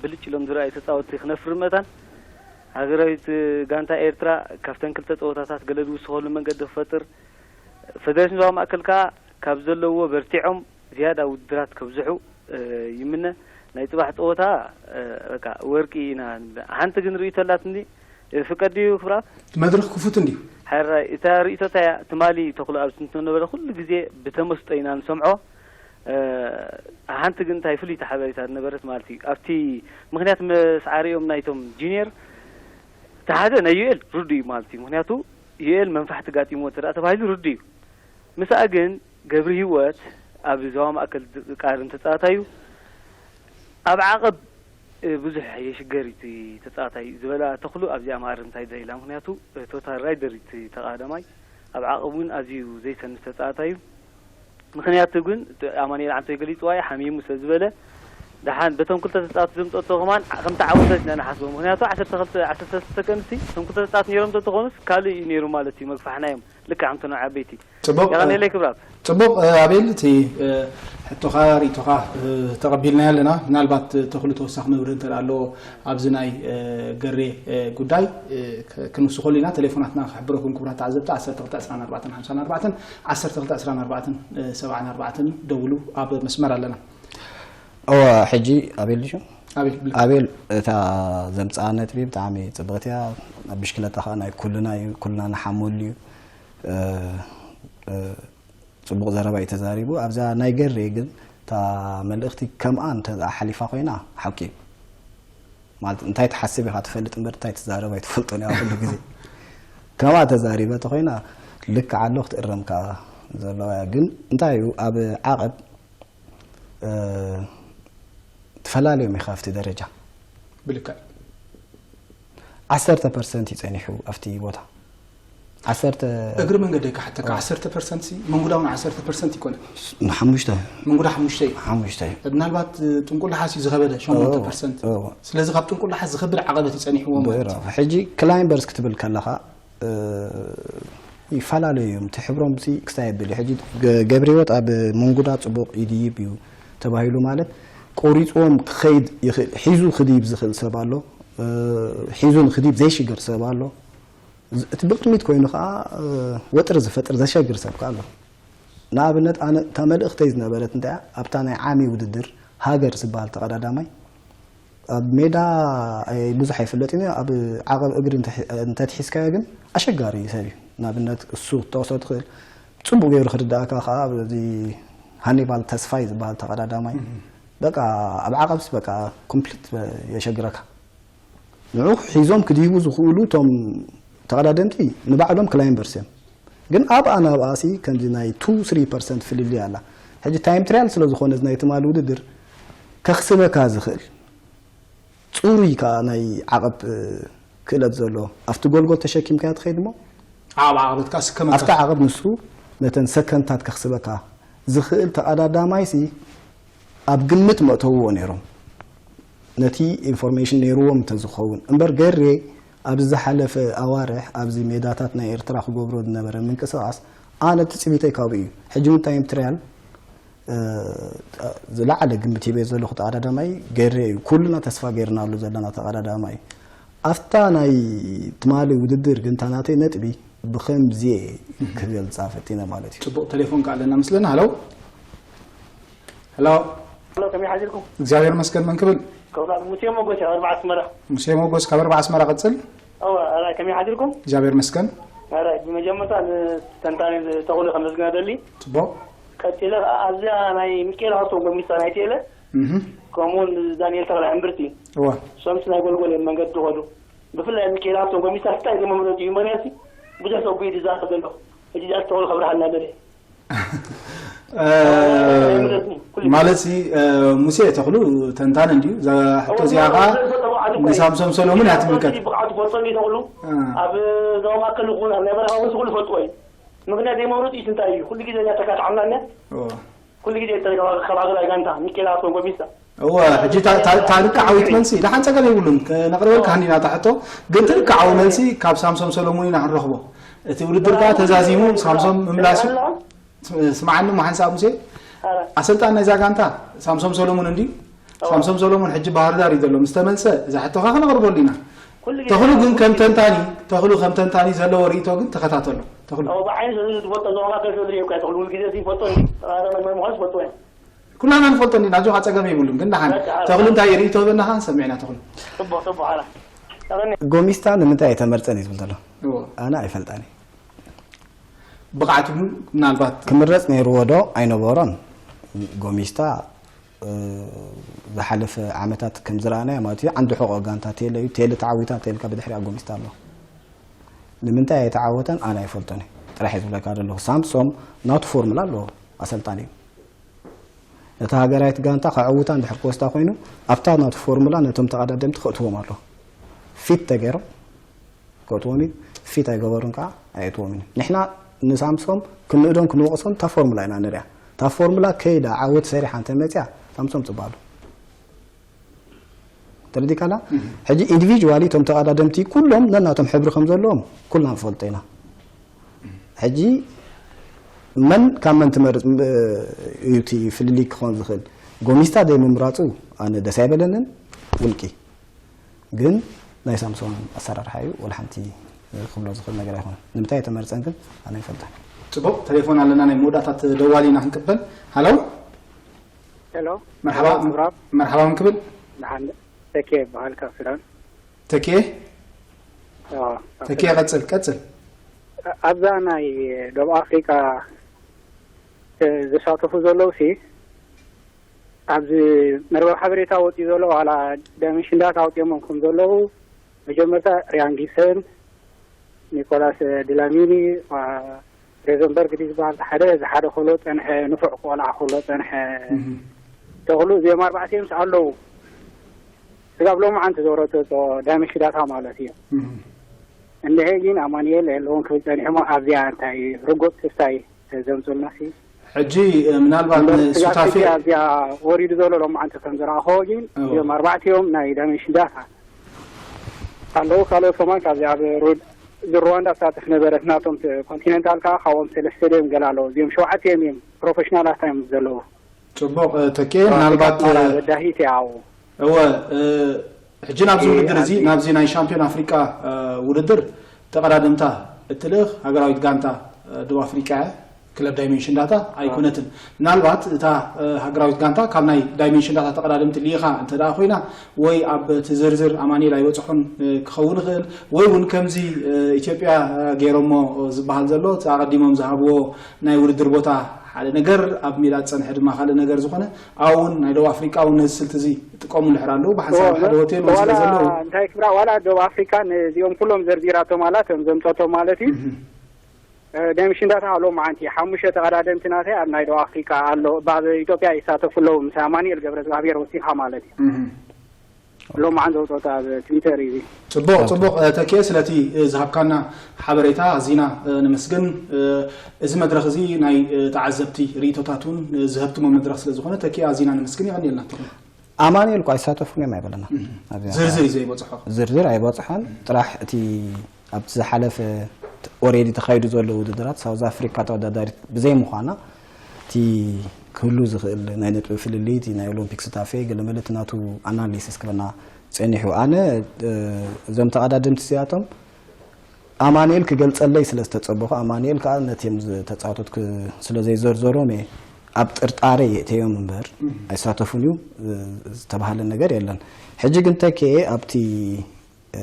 ብልጭ ኢሎም ዝረኣዩ ተፃወትቲ ክነፍሪ መታን ሃገራዊት ጋንታ ኤርትራ ካብተን ክልተ ፀወታታት ገለ ዝውስኸሉ መንገዲ ክፈጥር ፈደሬሽን ዞባ ማእከል ከኣ ካብ ዘለዎ በርቲዖም ዝያዳ ውድድራት ከብዝሑ ይምነ። ናይ ፅባሕ ፀወታ በቃ ወርቂ ኢና ንብል። ሓንቲ ግን ርእይቶ ኣላትኒ ፍቀድ ድዩ ክብራ? መድረኽ ክፉት እንድዩ። ሕራይ እታ ርእይቶ እንታይ እያ? ትማሊ ተኽሉ ኣብ ስንቶ ነበረ ኩሉ ግዜ ብተመስጦ ኢና ንሰምዖ። ሓንቲ ግን እንታይ ፍልይቲ ሓበሬታ ዝነበረት ማለት እዩ ኣብቲ ምክንያት መስዓሪኦም ናይቶም ጂኒየር እቲ ሓደ ናይ ዩኤል ርዱ እዩ ማለት እዩ። ምክንያቱ ዩኤል መንፋሕቲ ጋጢምዎ እንተ ተባሂሉ ርዱ እዩ። ምስኣ ግን ገብርሂወት ኣብ ዞባ ማእከል ዝቃርም ተጻዋታይ እዩ። ኣብ ዓቐብ ብዙሕ የሽገር እቲ ተጻዋታይ ዝበላ ተኽሉ ኣብዚኣ መኣረምታ ይደልያ። ምኽንያቱ ቶታል ራይደር እቲ ተቓዳማይ ኣብ ዓቐብ እውን ኣዝዩ ዘይሰንፍ ተጻዋታይ እዩ። ምኽንያቱ ግን ኣማኑኤል ዓንቶይ ገሊጽዋ እዩ፣ ሓሚሙ ስለ ዝበለ ደሓን በቶም ክልተ ተጻወትቲ ዘምጸቶ ከማን ከምቲ ዓወት ኢና ንሓስቦ። ምኽንያቱ ዓሰርተ ክልተ፣ ዓሰርተ ሰለስተ ሰከንድሲ እቶም ክልተ ተጻወትቲ ነይሮም ተተኾኑስ ካልእ እዩ ነይሩ ማለት እዩ መግፋሕናዮም። ልክዕ ከምቶም ዓበይቲ። ጽቡቕ፣ የቐንየለይ ክብራት። ጽቡቕ፣ ኣቤል፣ እቲ፣ እ፣ ሕቶኻ፣ ርእይቶኻ፣ እ፣ ተቐቢልናዮ ኣለና። ምናልባት፣ እ፣ ተኽሉ ተወሳኺ መብርሂ እንተ ደኣ ኣለዎ ኣብዚ ናይ፣ እ፣ ገሬ፣ እ፣ ጉዳይ፣ እ፣ ክ-፣ ክንውስኸሉ ኢና። ቴሌፎናትና ክሕብረኩም ክቡራት ተዓዘብቲ፣ ዓሰርተ ክልተ ዕስራን ኣርባዕተን ሓምሳን ኣርባዕተን፣ ዓሰርተ ክልተ ዕስራን ኣርባዕተን፣ እ፣ ሰብዓን ኣርባዕተን ደውሉ፣ ኣብ መስመር ኣለና። እወ፣ ሕጂ ኣቤል ድዩ? ኣቤል፣ ብልካ። ኣቤል፣ እታ ዘምጽኣ ነጥቢ ብጣዕሚ ጽብቕቲ እያ። ኣብ ብሽክለታ ኸኣ ናይ ኩልና እዩ፣ ኩልና ንሓመሉ እዩ። እ፣ እ፣ ጽቡቕ ዘረባ እዩ ተዛሪቡ። ኣብዛ ናይ ገሬ ግን እታ መልእኽቲ ከምኣ እንተ ሓሊፋ ኮይና ሓቂ እዩ። ማለት እንታይ ትሓስብ ኢኻ ትፈልጥ እምበር እንታይ ትዛረብ ኣይትፈልጦን እያ ኩሉ ግዜ። ከምኣ ተዛሪበ ተኾይና ልክዕ ኣሎ ክትእረም ከኣ ዘለዋ እያ። ግን እንታይ እዩ ኣብ ዓቐብ እ፣ ትፈላለዮም ኢኻ ኣብቲ ደረጃ። ብልክዕ። ዓሰርተ ፐርሰንት እዩ ጸኒሑ ኣብቲ ቦታ። ዓሰርተ እግሪ መንገደይ ክሓተካ፣ ዓሰርተ ፐርሰንት ሲ፣ መንጉዳ እውን ዓሰርተ ፐርሰንት ይኮነ። ንሓሙሽተ። መንጉዳ ሓሙሽተ እዩ። ሓሙሽተ እዩ። ምናልባት፣ እ፣ ጥንቁል ደሓስ እዩ ዝኸበደ፣ ሸሞንተ ፐርሰንት። እዎ፣ እዎ። ስለዚ ካብ ጥንቁል ደሓስ ዝኸብድ ዓቐበት እዩ ጸኒሕዎም ማለት እዩ። ብራቮ። ሕጂ ክላይምበርስ ክትብል ከለኻ፣ እ፣ ይፈላለዩ እዮም። እቲ ሕብሮም ሲ ክስታይ የብል እዩ። ሕጂ ገ-፣ ገብረህይወት ኣብ መንጉዳ ጽቡቕ ይድይብ እዩ ተባሂሉ ማለት ቆሪጽዎም ክኸይድ ይኽእል፣ ሒዙ ክድይብ ዝኽእል ሰብ ኣሎ፣ እ፣ ሒዙ ንክድይብ ዘይሽገር ሰብ ኣሎ። ዝ-፣ እቲ ብቕድሚት ኮይኑ ኸኣ፣ እ፣ ወጥሪ ዝፈጥር ዘሸግር ሰብ ከኣ ኣሎ። ንኣብነት ኣነ እታ መልእኽተይ ዝነበረት እንታይ እያ? ኣብታ ናይ ዓሚ ውድድር ሃገር ዝበሃል ተቐዳዳማይ ኣብ ሜዳ ኣይ-፣ ብዙሕ ኣይፍለጥን እዩ። ኣብ ዓቐብ እግሪ እንተ-፣ እንተትሒዝካዮ ግን ኣሸጋሪ ሰብ እዩ። ንኣብነት እሱ ክትጠቕሶ ትኽእል። ጽቡቕ ገይሩ ክርድኣካ ከኣ ኣብዚ ሃኒባል ተስፋይ ዝበሃል ተቐዳዳማይ እህ። በቃ ኣብ ዓቐብስ በቃ ኮምፕሊት የሸግረካ። ንዑ ሒዞም ክድይቡ ዝኽእሉ እቶም ተቐዳደምቲ ንባዕሎም ክላይምበርስ እዮም። ግን ኣብኣ ናብኣሲ ከምዚ ናይ ቱ ስሪ ፐርሰንት ፍልልይ ኣላ። ሕጂ ታይም ትራያል ስለ ዝኾነ እዚ ናይ ትማሊ ውድድር ከኽስበካ ዝኽእል ጽሩይ ከኣ ናይ ዓቐብ፣ እ፣ ክእለት ዘሎ ኣብቲ ጎልጎል ተሸኪምካዮ ትኸይድ እሞ ዓቐብ ዓቐበት ከኣ ስከመካ። ኣብቲ ዓቐብ ንሱ ነተን ሰከንድታት ከኽስበካ ዝኽእል ተቐዳዳማይሲ ኣብ ግምት መእተውዎ ነይሮም። ነቲ ኢንፎርሜሽን ነይርዎም እንተዝኸውን እምበር ገሬ ኣብዚ ዝሓለፈ ኣዋርሕ ኣብዚ ሜዳታት ናይ ኤርትራ ክገብሮ ዝነበረ ምንቅስቓስ ኣነ ትጽቢተይ ካብኡ እዩ። ሕጂ እውን ታይም ትራያል እ፣ ዝለዓለ ግምት ሂበ ዘለኹ ተቐዳዳማይ ገሬ እዩ። ኩልና ተስፋ ገይርናሉ ዘለና ተቐዳዳማይ እዩ። ኣብታ ናይ ትማሊ ውድድር ግን እታ ናተይ ነጥቢ ብኸምዚ እየ ክገልጻ ፈቲነ ማለት እዩ። ጽቡቕ ቴሌፎን ከኣ ኣለና መስለኒ። ሃሎ። ሃሎ። ሃሎ፣ ከመይ ሓዲርኩም? እግዚኣብሔር መስገን፣ መን ክብል? ከብላ ሙሴ ሞጎስ ካብ ኣርባዓ ኣስመራ። ሙሴ ሞጎስ ካብ ኣርባዓ ኣስመራ፣ ቀጽል። እወ፣ ኣራይ፣ ከመይ ሓዲርኩም? እግዚኣብሔር መስገን። ኣራይ፣ ብመጀመርታ ንተንታኒ ተኽሉ ከመስግና ደሊ። ጽቡቕ። ቀጺለ ከኣ ኣብዚኣ ናይ ሚካኤል ሃብቶም ጎሚስታ ናይ ቴለ፣ እህ። ከምኡውን ዳንኤል ተኽላይ እምብርቲ። እወ። ሶምስ ናይ ጎልጎል እዮም መንገዲ ዝኸዱ። ብፍላይ ሚካኤል ሃብቶም ጎሚስታ እንታይ ዝመምረቱ እዩ? ምኽንያቱ ብዙሕ ሰብ ጉድ ይዛረብ ዘሎ። ሕጂ እዚኣ ተኽሉ ከብርሃልና ደሊ። እ፣ ማለት ሲ፣ እ፣ ሙሴ ተኽሉ ተንታን እንድዩ። እዛ ሕቶ እዚኣ ኸዓ ንሳምሶም ሰሎሙን እያ ትምልከት። ብቕዓቱ ፈልጦ እንድዩ ተኽሉ። እ። ኣብ ዞባ ማእከል ይኹን ኣብ ናይ በረኻ እውን ኩሉ ፈልጥዎ እዩ። ምኽንያት ዘይመምረጡ እዩ እንታይ እዩ? ኩሉ ግዜ እኛ ተካትዓምና እኛ። እዎ። ኩሉ ግዜ ተረጋጋ ካብ ሃገራዊ ጋንታ ሚኬላ ኮንጎ ቢሳ። እወ፣ ሕጂ እታ፣ እታ፣ እታ ልክዓዊት መልሲ፣ ደሓን ጸገም የብሉን፣ ከነቕርበልካ ሃኒና እታ ሕቶ፣ ግን እቲ ልክዓዊ መልሲ ካብ ሳምሶም ሰሎሙን ኢና ክንረኽቦ። እቲ ውድድር ከኣ ተዛዚሙ፣ ሳምሶም ምምላሱ፣ ስምዓኒ እሞ ሓንሳብ ሙሴ፣ ኣረ። ኣሰልጣን ናይዛ ጋንታ ሳምሶም ሰሎሙን እንድዩ? እወ። ሳምሶም ሰሎሙን ሕጂ ባህር ዳር እዩ ዘሎ፣ ምስ ተመልሰ እዛ ሕቶኻ ክነቕርበሉ ኢና። ኩሉ ግዜ ተኽሉ ግን ከም ተንታኒ፣ ተኽሉ ከም ተንታኒ ዘለዎ ርእይቶ ግን ተኸታተሎ። ተኽሉ። እወ፣ ብዓይኒ ስለ ዝፈልጦ፣ ዞባ ማእከል ስለ ዝርእዮ እኮ እየ፣ ተኽሉ ኩሉ ግዜ ዝፈልጦ እዩ። ኣረ፣ መን ምዃኑ ዝፈልጦ እየ። ኩላና ንፈልጦ እንዲና፣ ኣጆኻ ጸገም የብሉን። ግን ደሓን በቃ፣ ተኽሉ እንታይ ርእይቶ በናኻ ንሰምዕ ኢና፣ ተኽሉ። ጽቡቕ፣ ጽቡቕ፣ ሓራ። ተቐኒ። ጎሚስታ ንምንታይ ኣይተመርጸን እዩ ዝብል ዘሎ? እዎ። ኣነ ኣይፈልጣን እየ። ብቕዓት ግን ምናልባት ክምረጽ ነይርዎ ዶ ኣይነበሮን? ጎሚስታ፣ እ፣ ዝሓለፈ ዓመታት ከም ዝረኣናዮ ማለት እዩ፣ ዓንዲ ሕቖ ጋንታ ቴለ እዩ። ቴለ ተዓዊታ እንተልካ ብድሕሪኣ ጎሚስታ ኣሎ። ንምንታይ ኣይተዓወተን ኣነ ኣይፈልጦን እየ። ጥራሕ እየ ዝብለካ ዘለኹ። ሳምሶም ናቱ ፎርሙላ ኣለዎ፣ ኣሰልጣኒ እዩ። ነታ ሃገራዊት ጋንታ ከዕውታ እንድሕር ክወስዳ ኮይኑ፣ ኣብታ ናቱ ፎርሙላ ነቶም ተቐዳደምቲ ከእትዎም ኣለዎ። ፊት ተገይሮም ከእትዎም እዩ። ፊት ኣይገበሩን ከዓ ኣይእትዎም እዩ። ንሕና ንሳምሶም ክንእዶን ክንወቕሶን እታ ፎርሙላ ኢና ንሪኣ። እታ ፎርሙላ ከይዳ ዓወት ሰሪሓ እንተመፅያ ሳምሶም ፅባሉ። ተረዲካላ? ሕጂ ኢንዲቪጁዋሊ እቶም ተቐዳደምቲ ኩሎም ነናቶም ሕብሪ ከም ዘለዎም ኩልና ንፈልጦ ኢና። ሕጂ መን ካብ መን ትመርጽ እዩ እቲ ፍልልይ ክኾን ዝኽእል? ጎሚስታ ዘይምምራጹ ኣነ ደስ ኣይበለንን። ውልቂ ግን ናይ ሳምሶን ኣሰራርሓ እዩ። ወላ ሓንቲ ክብሎ ዝኽእል ነገር ኣይኮነን። ንምንታይ ኣይተመርጸን ግን ኣነ ይፈልጣ። ጽቡቕ፣ ቴሌፎን ኣለና፣ ናይ መወዳእታት ደዋሊ ኢና ክንቅበል። ሃሎ። ሄሎ። መርሓባ። ምብራብ መርሓባ ክንክብል። ንሓን ተኬ ይበሃል ካብ ሱዳን። ተኬ ኣዎ፣ ካብ ተኬ ሱዳን። ቀጽል ቀጽል። ኣብዛ ናይ ደቡብ ኣፍሪካ ዝሳተፉ ዘለዉ ሲ ኣብዚ መርበብ ሓበሬታ ወፂኡ ዘሎ ዋላ ዳይሜንሽን ዳታ ኣውፅኦሞም ከም ዘለዉ መጀመርታ ሪያን ጊብሰን፣ ኒኮላስ ድላሚኒ፣ ሬዘንበርግ ድዩ ዝበሃል ሓደ ሓደ ክብሎ ፀንሐ፣ ንፉዕ ቆልዓ ክብሎ ፀንሐ። ተኽሉ እዚኦም ኣርባዕቲኦም ኣለዉ። ስጋብ ሎሚ ዓንቲ ዘውረቶ ዳይሜንሽን ዳታ ማለት እዩ። እንድሄ ግን ኣማኑኤል የለውን ክብል ፀኒሑ እሞ ኣብዚኣ እንታይ ርጉጥ ክስታይ ዘምፁልና ሲ ሕጂ ምናልባት እምበር ስጋብ ንሱታፌ ሕጂ ኣብዚኣ ወሪዱ ዘሎ ሎሚ ዓንቲ ከም ዝረኣኸዎ ግን እዎ። እዚኦም ኣርባዕቲኦም ናይ ዳይሜንሽን ዳታ ኣለዉ። ካልኦት ከማን ካብዚ ኣብ ሩ- ሩዋንዳ ትሳተፍ ነበረት ናቶም ተ- ኮንቲኔንታል ከዓ ካብኦም ሰለስተ ድዮም ገለ ኣለዉ። እዚኦም ሸውዓተ እዮም እዮም ፕሮፌሽናላት እዮም ዘለዉ። ጽቡቅ ተኬ ምናልባት ኣፍሪካ በዳሂት ያው እወ እ፣ ሕጂ ናብዚ እ፣ ውድድር እዚ ኣዚ- ናብዚ ናይ ሻምፒዮን ኣፍሪቃ እ፣ ውድድር ተቐዳድምታ እትልእኽ ሃገራዊት ጋንታ እ፣ ደቡብ ኣፍሪቃ እያ። ክለብ ዳይሜንሽን ዳታ ኣይኮነትን። ምናልባት እታ እ፣ ሃገራዊት ጋንታ ካብ ናይ ዳይሜንሽን ዳታ ተቐዳድምቲ ልኢኻ እንተ ደኣ ኮይና ወይ ኣብ እቲ ዝርዝር ኣማኑኤል ኣይበጽሖን እ፣ ክኸውን ይኽእል ወይ እውን ከምዚ እ፣ ኢትዮጵያ እ፣ ገይሮሞ ዝበሃል ዘሎ እቲ ኣቐዲሞም ዝሃብዎ ናይ ውድድር ቦታ ሓደ ነገር ኣብ ሜዳ ዝጸንሐ ድማ ካልእ ነገር ዝኾነ ኣብኡ እውን ናይ ደቡብ ኣፍሪቃ እውን ነዚ ስልቲ እዚ ይጥቀሙ እንድሕር ኣለዉ ብሓንሳብ ሓደ ሆቴል እውን ስለ ዋላ ዘለዉ እንታይ ክብራ ዋላ ደቡብ ኣፍሪካ ነዚኦም ኩሎም ዘርዚራቶም ኣላ እቶም ዘምፀቶም ማለት እዩ። እህ። ዳይሜንሽን ዳታ ኣሎ መዓንቲ ሓሙሽተ ተቐዳደምቲ ናተይ ኣብ ናይ ደቡብ ኣፍሪካ ኣሎ ኣብ ኢትዮጵያ ይሳተፉ ኣለዉ ምስ ኣማኑኤል ገብረ እግዚኣብሔር ወሲኻ ማለት እዩ። እህ። ሎማዓን ዘውፀኦ ኣብ ትዊተር እዩ። ጽቡቕ ጽቡቕ ተኬ ስለቲ ዝሃብካና ሓበሬታ ኣዚና ነመስግን። እዚ መድረኽ እዚ ናይ ተዓዘብቲ ርእይቶታት እውን ዝሀብትሞ መድረኽ ስለ ዝኾነ ተኬ ኣዚና ነመስግን። የቐንየልና። ኣማኑኤል እኳ ኣይሳተፉን እዮም ኣይበለና። ኣብዚኣ ዝርዝር እዩ ዘይበፅሖ። ዝርዝር ኣይበፅሖን። ጥራሕ እቲ ኣብቲ ዝሓለፈ ኦሬዲ ተኻይዱ ዘሎ ውድድራት ሳውዝ ኣፍሪካ ተወዳዳሪት ብዘይምዃና እቲ ክህሉ ዝኽእል ናይ ነጥቢ ፍልልይ እቲ ናይ ኦሎምፒክ ስታፌ ገለመለ እቲ ናቱ ኣናሊሲስ ክበና ፀኒሑ። ኣነ እ፣ እዞም ተቐዳደምቲ እዚኣቶም ኣማኑኤል ክገልፀለይ ስለ ዝተፀበኹ ኣማኑኤል ከዓ ነቲም ተፃወቶት ክ- ስለ ዘይዘርዘሮም እየ ኣብ ጥርጣረ የእተዮም እምበር ኣይሳተፉን እዩ እ፣ ዝተባሃለ ነገር የለን። ሕጂ ግን ተኬ ኣብቲ እ፣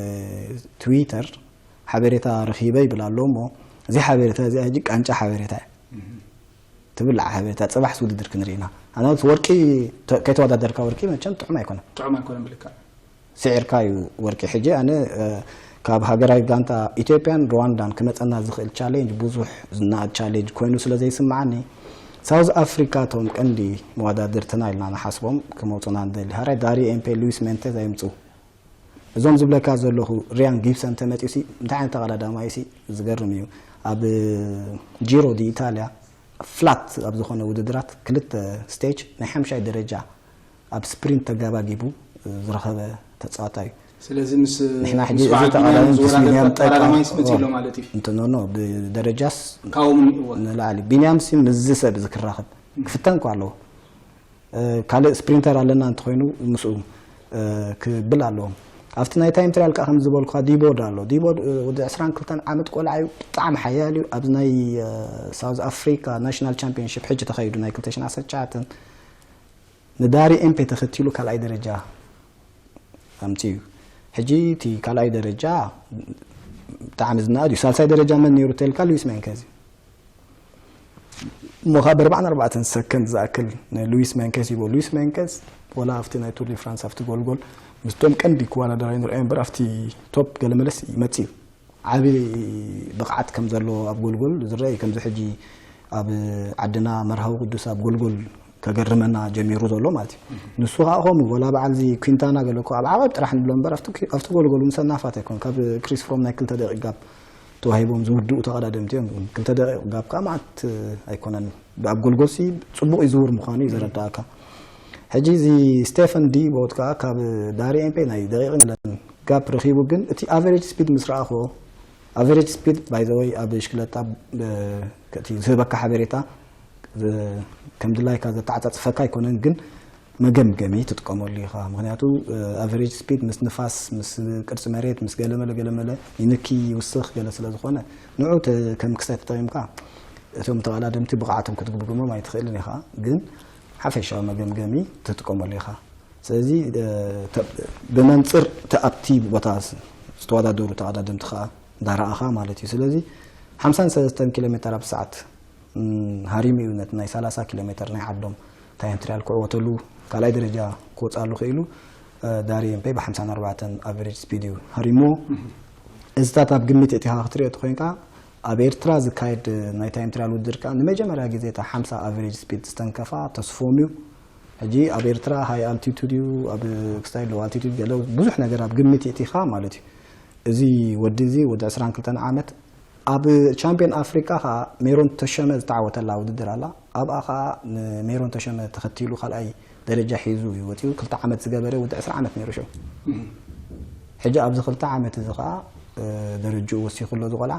ትዊተር ሓበሬታ ረኺበ ይብል ኣሎ እሞ እዚ ሓበሬታ እዚ ሕጂ ቃንጫ ሓበሬታ እያ ትብላዕ ሓበሬታ ፅባሕስ ውድድር ክንርኢ ኢና ኣናት ወርቂ ተ- ከይተወዳደርካ ወርቂ መቸም ጥዑም ኣይኮነን ጥዑም ኣይኮነን ብልካ ስዒርካ እዩ ወርቂ ሕጂ ኣነ እ፣ ካብ ሃገራዊ ጋንታ ኢትዮጵያን ሩዋንዳን ክመፀና ዝኽእል ቻሌንጅ ብዙሕ ዝነኣድ ቻሌንጅ ኮይኑ ስለ ዘይስምዓኒ ሳውዝ ኣፍሪካ እቶም ቀንዲ መወዳድርትና ኢልና ንሓስቦም ክመፁና ንደሊ ሃራይ ዳሪ ኤምፔ ሉዊስ ሜንቴዝ ኣይምፁ እዞም ዝብለካ ዘለኹ ሪያን ጊብሰን ተመፂኡ ሲ እንታይ ዓይነት ተቐዳዳማይ ሲ ዝገርም እዩ ኣብ ጂሮ ዲ ኢታሊያ ፍላት ኣብ ዝኾነ ውድድራት ክልተ ስቴጅ ናይ ሓምሻይ ደረጃ ኣብ ስፕሪንት ተጋባጊቡ ዝረኸበ ተፃዋታይ እዩ ስለዚ ምስ ንሕና ሕጂ ምስ እዚ በዓል ተቐዳዳሚ ቢንያም ዝወዳደር ቢንያም ጠቃ- ተቐዳዳማይ ስመፅ ኦ፣ ኣሎ ማለት እዩ እንተኖኖ ብደረጃስ ካብኡ ምን እወ ንላዕሊ ቢንያም ሲ ምስዚ ሰብ እዚ ክራኸብ ክፍተን እኳ ኣለዎ እ፣ ካልእ ስፕሪንተር ኣለና እንተኮይኑ ምስኡ እ፣ ክብል ኣለዎም ኣብቲ ናይ ታይም ትሪያል ከዓ ከም ዝበልኩካ ዲቦድ ኣሎ ዲቦድ እ፣ ወዲ ዕስራን ክልተን ዓመት ቆልዓ እዩ ብጣዕሚ ሓያል እዩ ኣብዚ ናይ እ፣ ሳውዝ ኣፍሪካ ናሽናል ቻምፒዮንሽፕ ሕጂ ተኸይዱ ናይ ክልተ ሽሕን ዓሰርተ ትሽዓተን ንዳሪ ኤምፔ ተኸቲሉ ካልኣይ ደረጃ ኣምፅኡ እዩ ሕጂ እቲ ካልኣይ ደረጃ ብጣዕሚ ዝናኣድ እዩ ሳልሳይ ደረጃ መን ነይሩ ተልካ ሉዊስ ሜንኬዝ እዩ እሞ ካብ ኣርባዕን ኣርባዕተን ሰከንድ ዝኣክል ንሉዊስ ሜንኬዝ ይቦ ሉዊስ ሜንኬዝ ወላ ኣብቲ ናይ ቱር ዲ ፍራንስ ኣብቲ ጎልጎል ምስቶም ቀንዲ ክዋዳደር ኣይንርአዮ እምበር ኣብቲ ቶፕ ገለመለስ ይመፅእ እዩ ዓብዪ ብቕዓት ከም ዘለዎ ኣብ ጎልጎል ዝረአ እዩ ከምዚ ሕጂ ኣብ ዓድና መርሃዊ ቅዱስ ኣብ ጎልጎል ከገርመና ጀሚሩ ዘሎ ማለት እዩ ንሱ ከዓ ከምኡ ወላ በዓል እዚ ኩንታና ገለ እኮ ኣብ ዓቐብ ጥራሕ ንብሎ እምበር ኣብቲ ኩ- ኣብቲ ጎልጎል እውን ሰናፋት ኣይኮን ካብ ክሪስ ፍሮም ናይ ክልተ ደቂቕ ጋብ ተዋሂቦም ዝውድኡ ተቐዳደምቲ እዮም ክልተ ደቂቕ ጋብ ከዓ ማዓት ኣይኮነን ኣብ ጎልጎልሲ ፅቡቕ ይዝውር ምዃኑ እዩ ዘረዳእካ ሕጂ እዚ ስቴፈን ዲ ቦት ከዓ ካብ ዳሪ ኤምፔ ናይ ደቂቕ ገለን ጋፕ ረኺቡ፣ ግን እቲ ኣቨሬጅ ስፒድ ምስ ረኣኽዎ፣ ኣቨሬጅ ስፒድ ባይ ዘ ወይ ኣብ ብሽክለታ እቲ ዝህበካ ሓበሬታ ከም ድላይካ ዘተዓፃፅፈካ ኣይኮነን፣ ግን መገምገሚ ትጥቀመሉ ኢኻ። ምክንያቱ ኣቨሬጅ ስፒድ ምስ ንፋስ፣ ምስ ቅርፂ መሬት፣ ምስ ገለመለ ገለመለ ይንኪ ይውስኽ ገለ ስለ ዝኾነ ንዑ ከም ክስታይ ተጠቂምካ እቶም ተቐዳደምቲ ብቕዓቶም ክትግምግሞም ኣይትኽእልን ኢኻ፣ ግን ሓፈሻዊ መገምገሚ ትጥቀመሉ ኢኻ። ስለዚ ብመንፅር እቲ ኣብቲ ቦታ ዝተወዳደሩ ተቐዳደምቲ ከዓ እንዳረኣኻ ማለት እዩ። ስለዚ ሓምሳን ሰለስተን ኪሎ ሜትር ኣብ ሰዓት ሃሪሙ እዩ ነቲ ናይ ሰላሳ ኪሎ ሜትር ናይ ዓዶም ታይም ትሪያል ክዕወተሉ ካልኣይ ደረጃ ክወፅኣሉ ክኢሉ። ዳሪ ኤምፔ ብ ሓምሳን ኣርባዕተን ኣቨሬጅ ስፒድ እዩ ሃሪሞ። እዚታት ኣብ ግምት እቲኻ ክትሪኦ ተኮይንካ ኣብ ኤርትራ ዝካየድ ናይ ታይም ትሪያል ውድድር ከዓ ንመጀመርያ ግዜ እታ ሓምሳ ኣቨሬጅ ስፒድ ዝተንከፋ ተስፎም እዩ። ሕጂ ኣብ ኤርትራ ሃይ ኣልቲቱድ እዩ፣ ኣብ ክስታይ ሎው ኣልቲቱድ ገለ ብዙሕ ነገር ኣብ ግምት እቲኻ ማለት እዩ። እዚ ወዲ እዚ ወዲ ዕስራን ክልተን ዓመት ኣብ ቻምፒዮን ኣፍሪቃ ከዓ ሜሮን ተሸመ ዝተዓወተላ ውድድር ኣላ። ኣብኣ ከዓ ንሜሮን ተሸመ ተኸቲሉ ካልኣይ ደረጃ ሒዙ እዩ ወፂኡ። ክልተ ዓመት ዝገበረ ወዲ ዕስራ ዓመት ነይሩ ሽዑ። ሕጂ ኣብዚ ክልተ ዓመት እዚ ከዓ ደረጅኡ ወሲኹ ኣሎ እዚ ቆልዓ።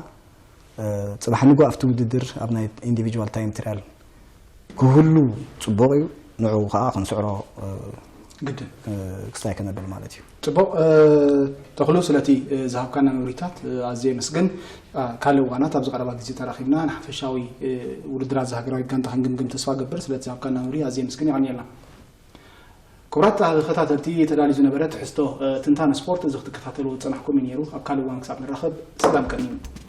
ፅባሕ ንጎ ኣብቲ ውድድር ኣብ ናይ ኢንዲቪጁዋል ታይም ትሪያል ክህሉ ፅቡቕ እዩ። ንዕኡ ከዓ ክንስዕሮ ግድን። ክስታይ ከነብል ማለት እዩ። ፅቡቕ። ተኽሉ፣ ስለቲ ዝሃብካና መብሪታት ኣዝየ የመስግን። ካልእ እዋናት ኣብዚ ቀረባ ግዜ ተራኺብና ንሓፈሻዊ ውድድራት ዝሃገራዊት ጋንታ ክንግምግም ተስፋ ገብር። ስለቲ ዝሃብካና መብሪ ኣዝየ የመስግን። የቐንየልና። ክቡራት ተኸታተልቲ፣ ተዳልዩ ዝነበረ ትሕዝቶ ትንታነ ስፖርት እዚ ክትከታተልዎ ዝጸናሕኩም እዩ ነይሩ። ኣብ ካልእ እዋን ክሳብ ንራኸብ ሰላም ቀንዩ።